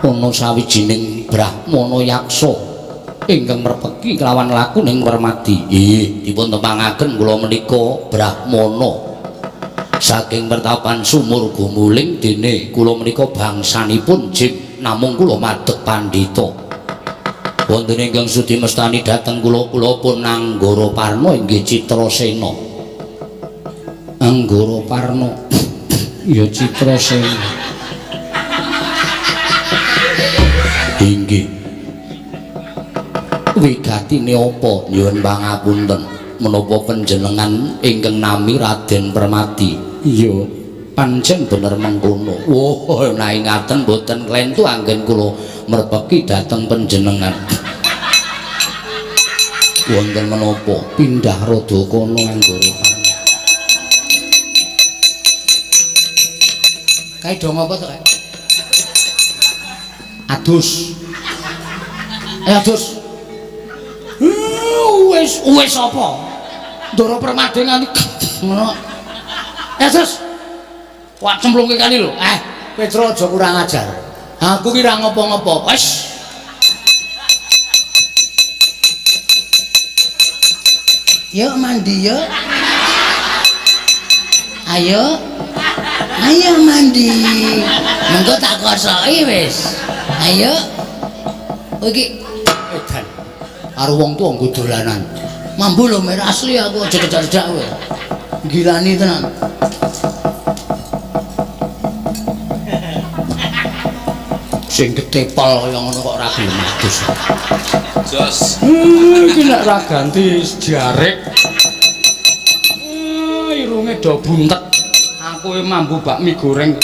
Ana sawijining brahmana yaksa ingkang merpeki kelawan laku ning Permadi. Nggih, dipun tepangaken kula menika brahmana saking pertapan sumur gumuling dene kula menika bangsanipun jin namung kula madeg pandhita. Wonten ingkang sudi mestani dhateng kula, kula pun Anggara Parna inggih Citrasena. Anggara Parna ya Citrasena. Inggih. Wigatine apa nyuwun pangapunten menapa panjenengan ingkang nami Raden Permadi? Iya, pancen bener mengkono. Wah, nek ngaten mboten klentu anggen kula merpeki dhateng panjenengan. Wonten menapa pindah rada kono Anggara Parna. Kae do ngopo to kae? Adus. Ayo adus. Wis wis apa? Ndara Permadi nganti ngono. Ya terus. Wah cemplungke kali lho. Petro aja kurang ajar. Aku ki ora ngopo-ngopo. Wis. Yuk mandi yuk. Ayo. Ayo mandi. Mengko tak kosoki wis. Ayo. Iki edan. Karo wong tuwa nggo dolanan. Mambu lho mer asli aku aja cedak-cedak kowe. Gilani tenan. Sing ketepol kaya ngono kok ora gelem adus. Jos. Iki nek ora ganti jarik. Irunge do buntet. Aku mambu bakmi goreng.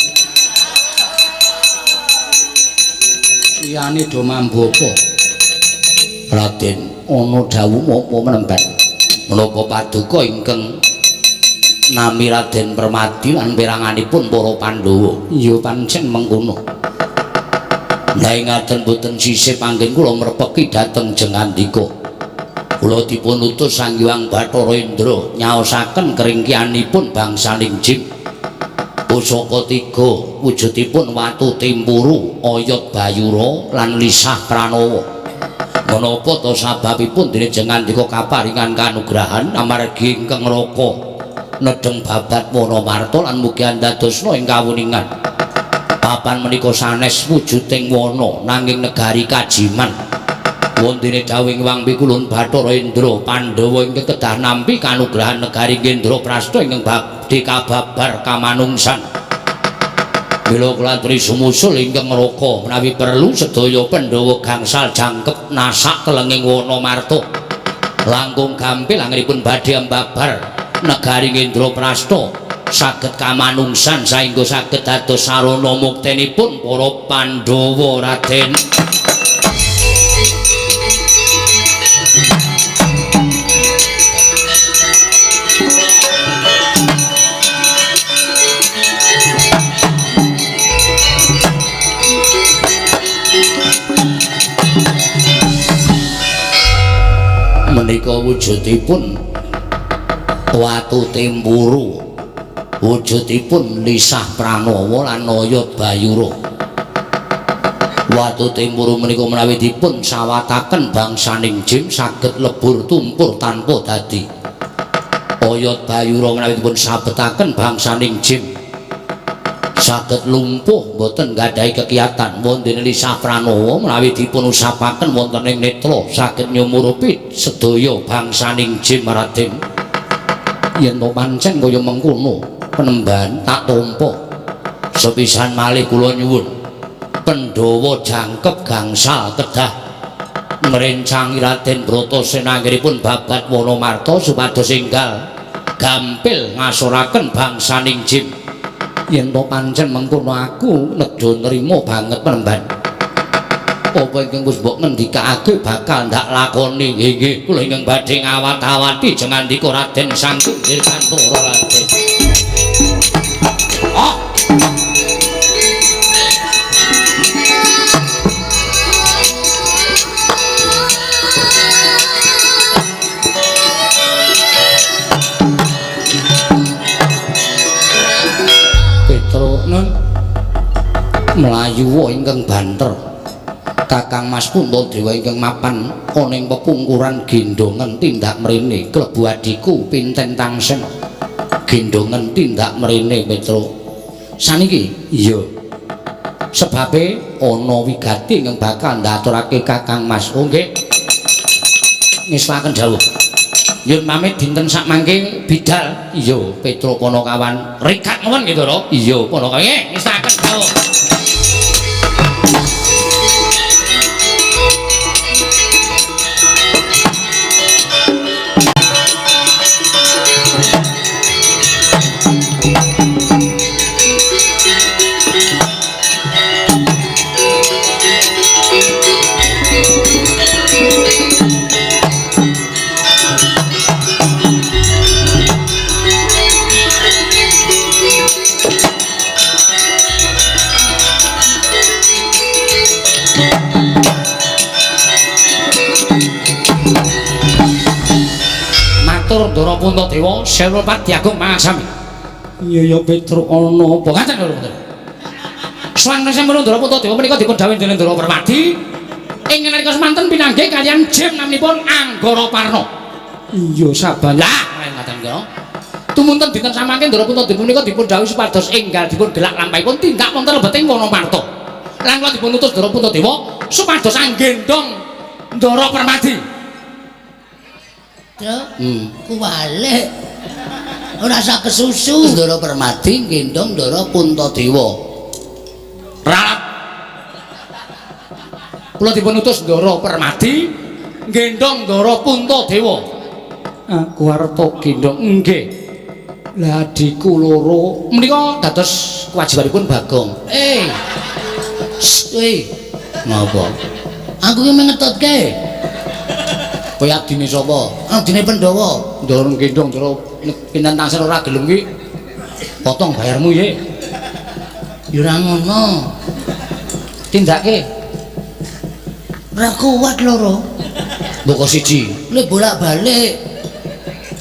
Liyane do mambu apa? Raden, ana dawuh apa menemban? Menapa paduka ingkang nami Raden Permadi lan peranganipun para Pandhawa? Ya pancen mengkono. Lah ing ngaten boten sisih panggen kula mrepeki dhateng Jengandika. Kula dipun utus Sang Hyang Bathara Indra nyaosaken keringkianipun bangsaning Jim. Pusaka tiga wujudipun watu timpuru, oyot bayura lan lisah pranawa. Menapa ta sababipun dene Jengandika kaparingan kanugrahan amargi ingkang raka nedheng babat Wanamarta lan mugi andadosna ing kawuningan. Papan menika sanes wujuding wana nanging negari kajiman. Wondene dawuhing Wang Pikulun Bathara Indra Pandhawa ingkang kedah nampi kanugrahan negari Indraprasta ingkang badhe kababar kamanungsan. Mila kula aturi sumusul ingkang raka menawi perlu sedaya Pandhawa gangsal jangkep nasak telenging Wanamarta. Langkung gampil anggenipun badhe ambabar negari Indraprasta saged kamanungsan saengga saged dados sarana muktenipun para Pandhawa Raden. Menika wujudipun watu timpuru, wujudipun lisah pranawa lan oyot bayura. Watu timpuru menika menawi dipun sawataken bangsaning Jim saged lebur tumpur tanpa dadi. Oyot bayura menawi dipun sabetaken bangsaning Jim saged lumpuh boten nggadahi kekiyatan. Wondene lisah pranawa menawi dipun usapaken wonten ing netra saged nyumurupi sedaya bangsaning Jim. Raden, yen to pancen kaya mengkono penemban tak tampa. Sepisan malih kula nyuwun Pandhawa jangkep gangsal kedah ngrencangi Raden Bratasena anggenipun babat Wanamarta supados enggal gampil ngasoraken bangsaning Jim. Yen to pancen mengkono aku nedha nrima banget penemban. Apa ingkang wis mbok ngendikake bakal ndak lakoni. Nggih nggih, kula ingkang badhe ngawat-awati jengandika Raden Sang Dirgantara Raden. Oh. Petro nun mlayu ingkang banter. Kakang Mas Puntadewa ingkang mapan ana ing pepungkuran gendongan tindak mrene klebu adhiku Pinten Tangsena. Gendongan tindak mrene Petro. Saniki iya. Sebabe ana wigati ingkang bakal ndaturake Kakang Mas. Oh nggih. Ngestaken dawuh. Nyuwun pamit dinten sakmangke bidal. Iya Petro Panakawan. Rikat mawon nggih Ndara. Iya Panakawan. Nggih ngestaken dawuh. Ndara Puntadewa Senopati Agung Mangasami. Iya ya Petruk ana apa ngaten lho Putra. Sampun Ndara Puntadewa menika dipun dhawuhi dening Ndara Permadi ing nalika semanten pinanggih kaliyan Jim naminipun Anggara Parna. Iya saban. Lah ngaten kira. Tumunten dinten samangke Ndara Puntadewa menika dipun dhawuhi supados enggal dipun gelak lampahipun tindak wonten lebeting Wanamarta. Lan kula dipun utus Ndara Puntadewa supados anggendhong Ndara Permadi. Kuwalik. Ora usah kesusu. Ndara Permadi nggendhong Ndara Puntadewa. Ralat. Kula dipun utus Ndara Permadi nggendhong Ndara Puntadewa. Aku arep tok gendhong. Nggih. Lah adhiku loro menika dados kewajibanipun Bagong. Weh, Ngapa? aku ki mengetutke. Kowe adine sapa? Adine Pandhawa. Ndara gendhong Ndara pinten tansah ora gelem ki potong bayarmu ye. Ya ora ngono. Tindake Ora kuat loro. mboko siji. Le bolak-balik.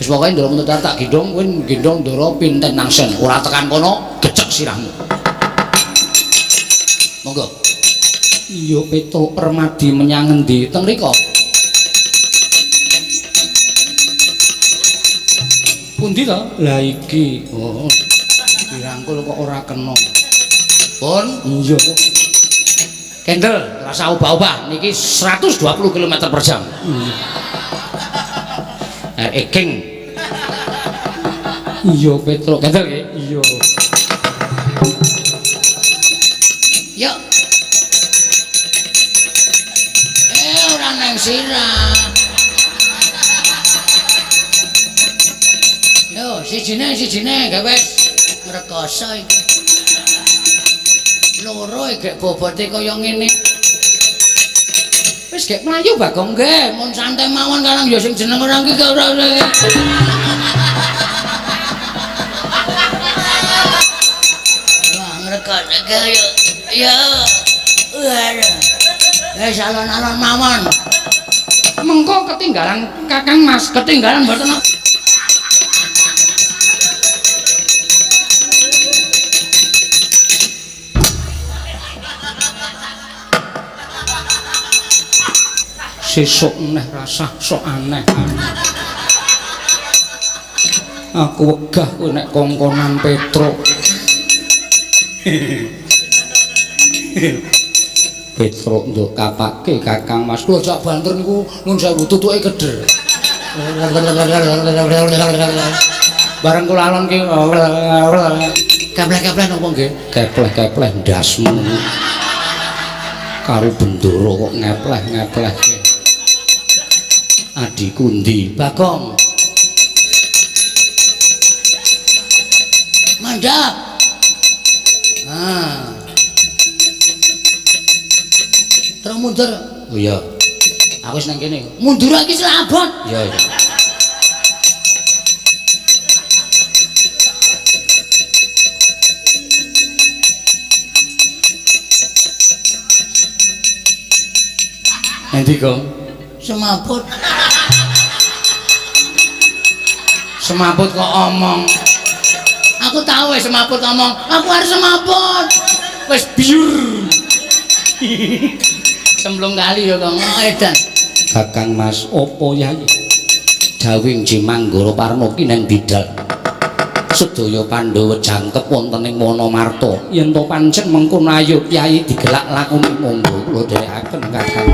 Wis pokoke Ndara Puntadewa tak gendhong kowe gendhong Ndara pinten nangsen. Ora tekan kono gecek sirahmu. Monggo. Iya Petruk Permadi menyang ngendi? Teng mriko. Pundi to? Lah iki. Oh. Dirangkul kok ora kena. Pun iya kok. Kendel, rasa obah-obah niki 120 km per jam. King. Iya Petruk, kendel nggih. Iya. Yuk. Ora nang sirah. Yo, sijine gawe ngrekoso iki. Loro gek bobote kaya ngene. Wis gek mlayu Bagong Nggih, mun santai mawon karang ya sing jeneng ora iki ora. Wah, ngrekoso yo. Yo. Waduh. Wis alon-alon mawon. Mengko ketinggalan Kakang Mas, Ketinggalan mboten. Sesuk neh rasah sok aneh. Aku wegah kowe nek kongkonan Petruk. Petruk nduk kapake Kakang Mas. Kula jak banter niku nun sewu tutuke keder. Bareng kula alon ki Kepleh-kepleh napa nggih? Kepleh-kepleh ndasmu. Karo bendoro kok ngepleh-ngeplehke. Adhiku ndi? Bagong. Mandhap. Ah. Terus mundur. Oh iya. Aku wis nang kene. Mundur iki selabot. Iya iya. Endi, Gong? Semaput. Semaput kok omong. Aku tahu wis semaput omong. Aku harus semaput. Wis biur. Semblung kali ya, Kang. Oh, edan. Kakang Mas, opo yai? Dawing Jimanggara Parna ki nang bidal. Sedaya Pandhawa jangkep wonten ing Wanamarta. Yen to pancen mengkono ayo yai digelak lakune monggo kula dherekaken Kakang.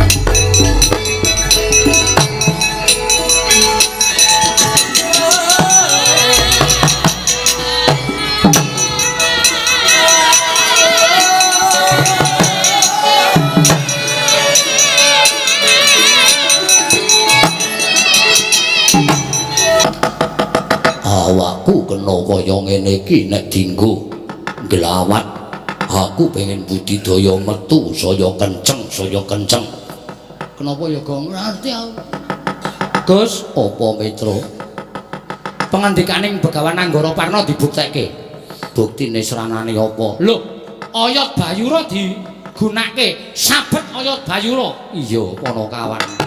Awakku kena kaya ngene iki nek dinggo nglawat. Aku pengen budidaya metu saya kenceng, saya kenceng. Kenapa ya, Gong? Ora ngerti aku. Gus, apa Mitra? Pangandikaning Begawan Anggara Parna dibuktekke. Buktine sranane apa? Lho, oyot Bayura digunake, sabet oyot Bayura. Iya, Panakawan.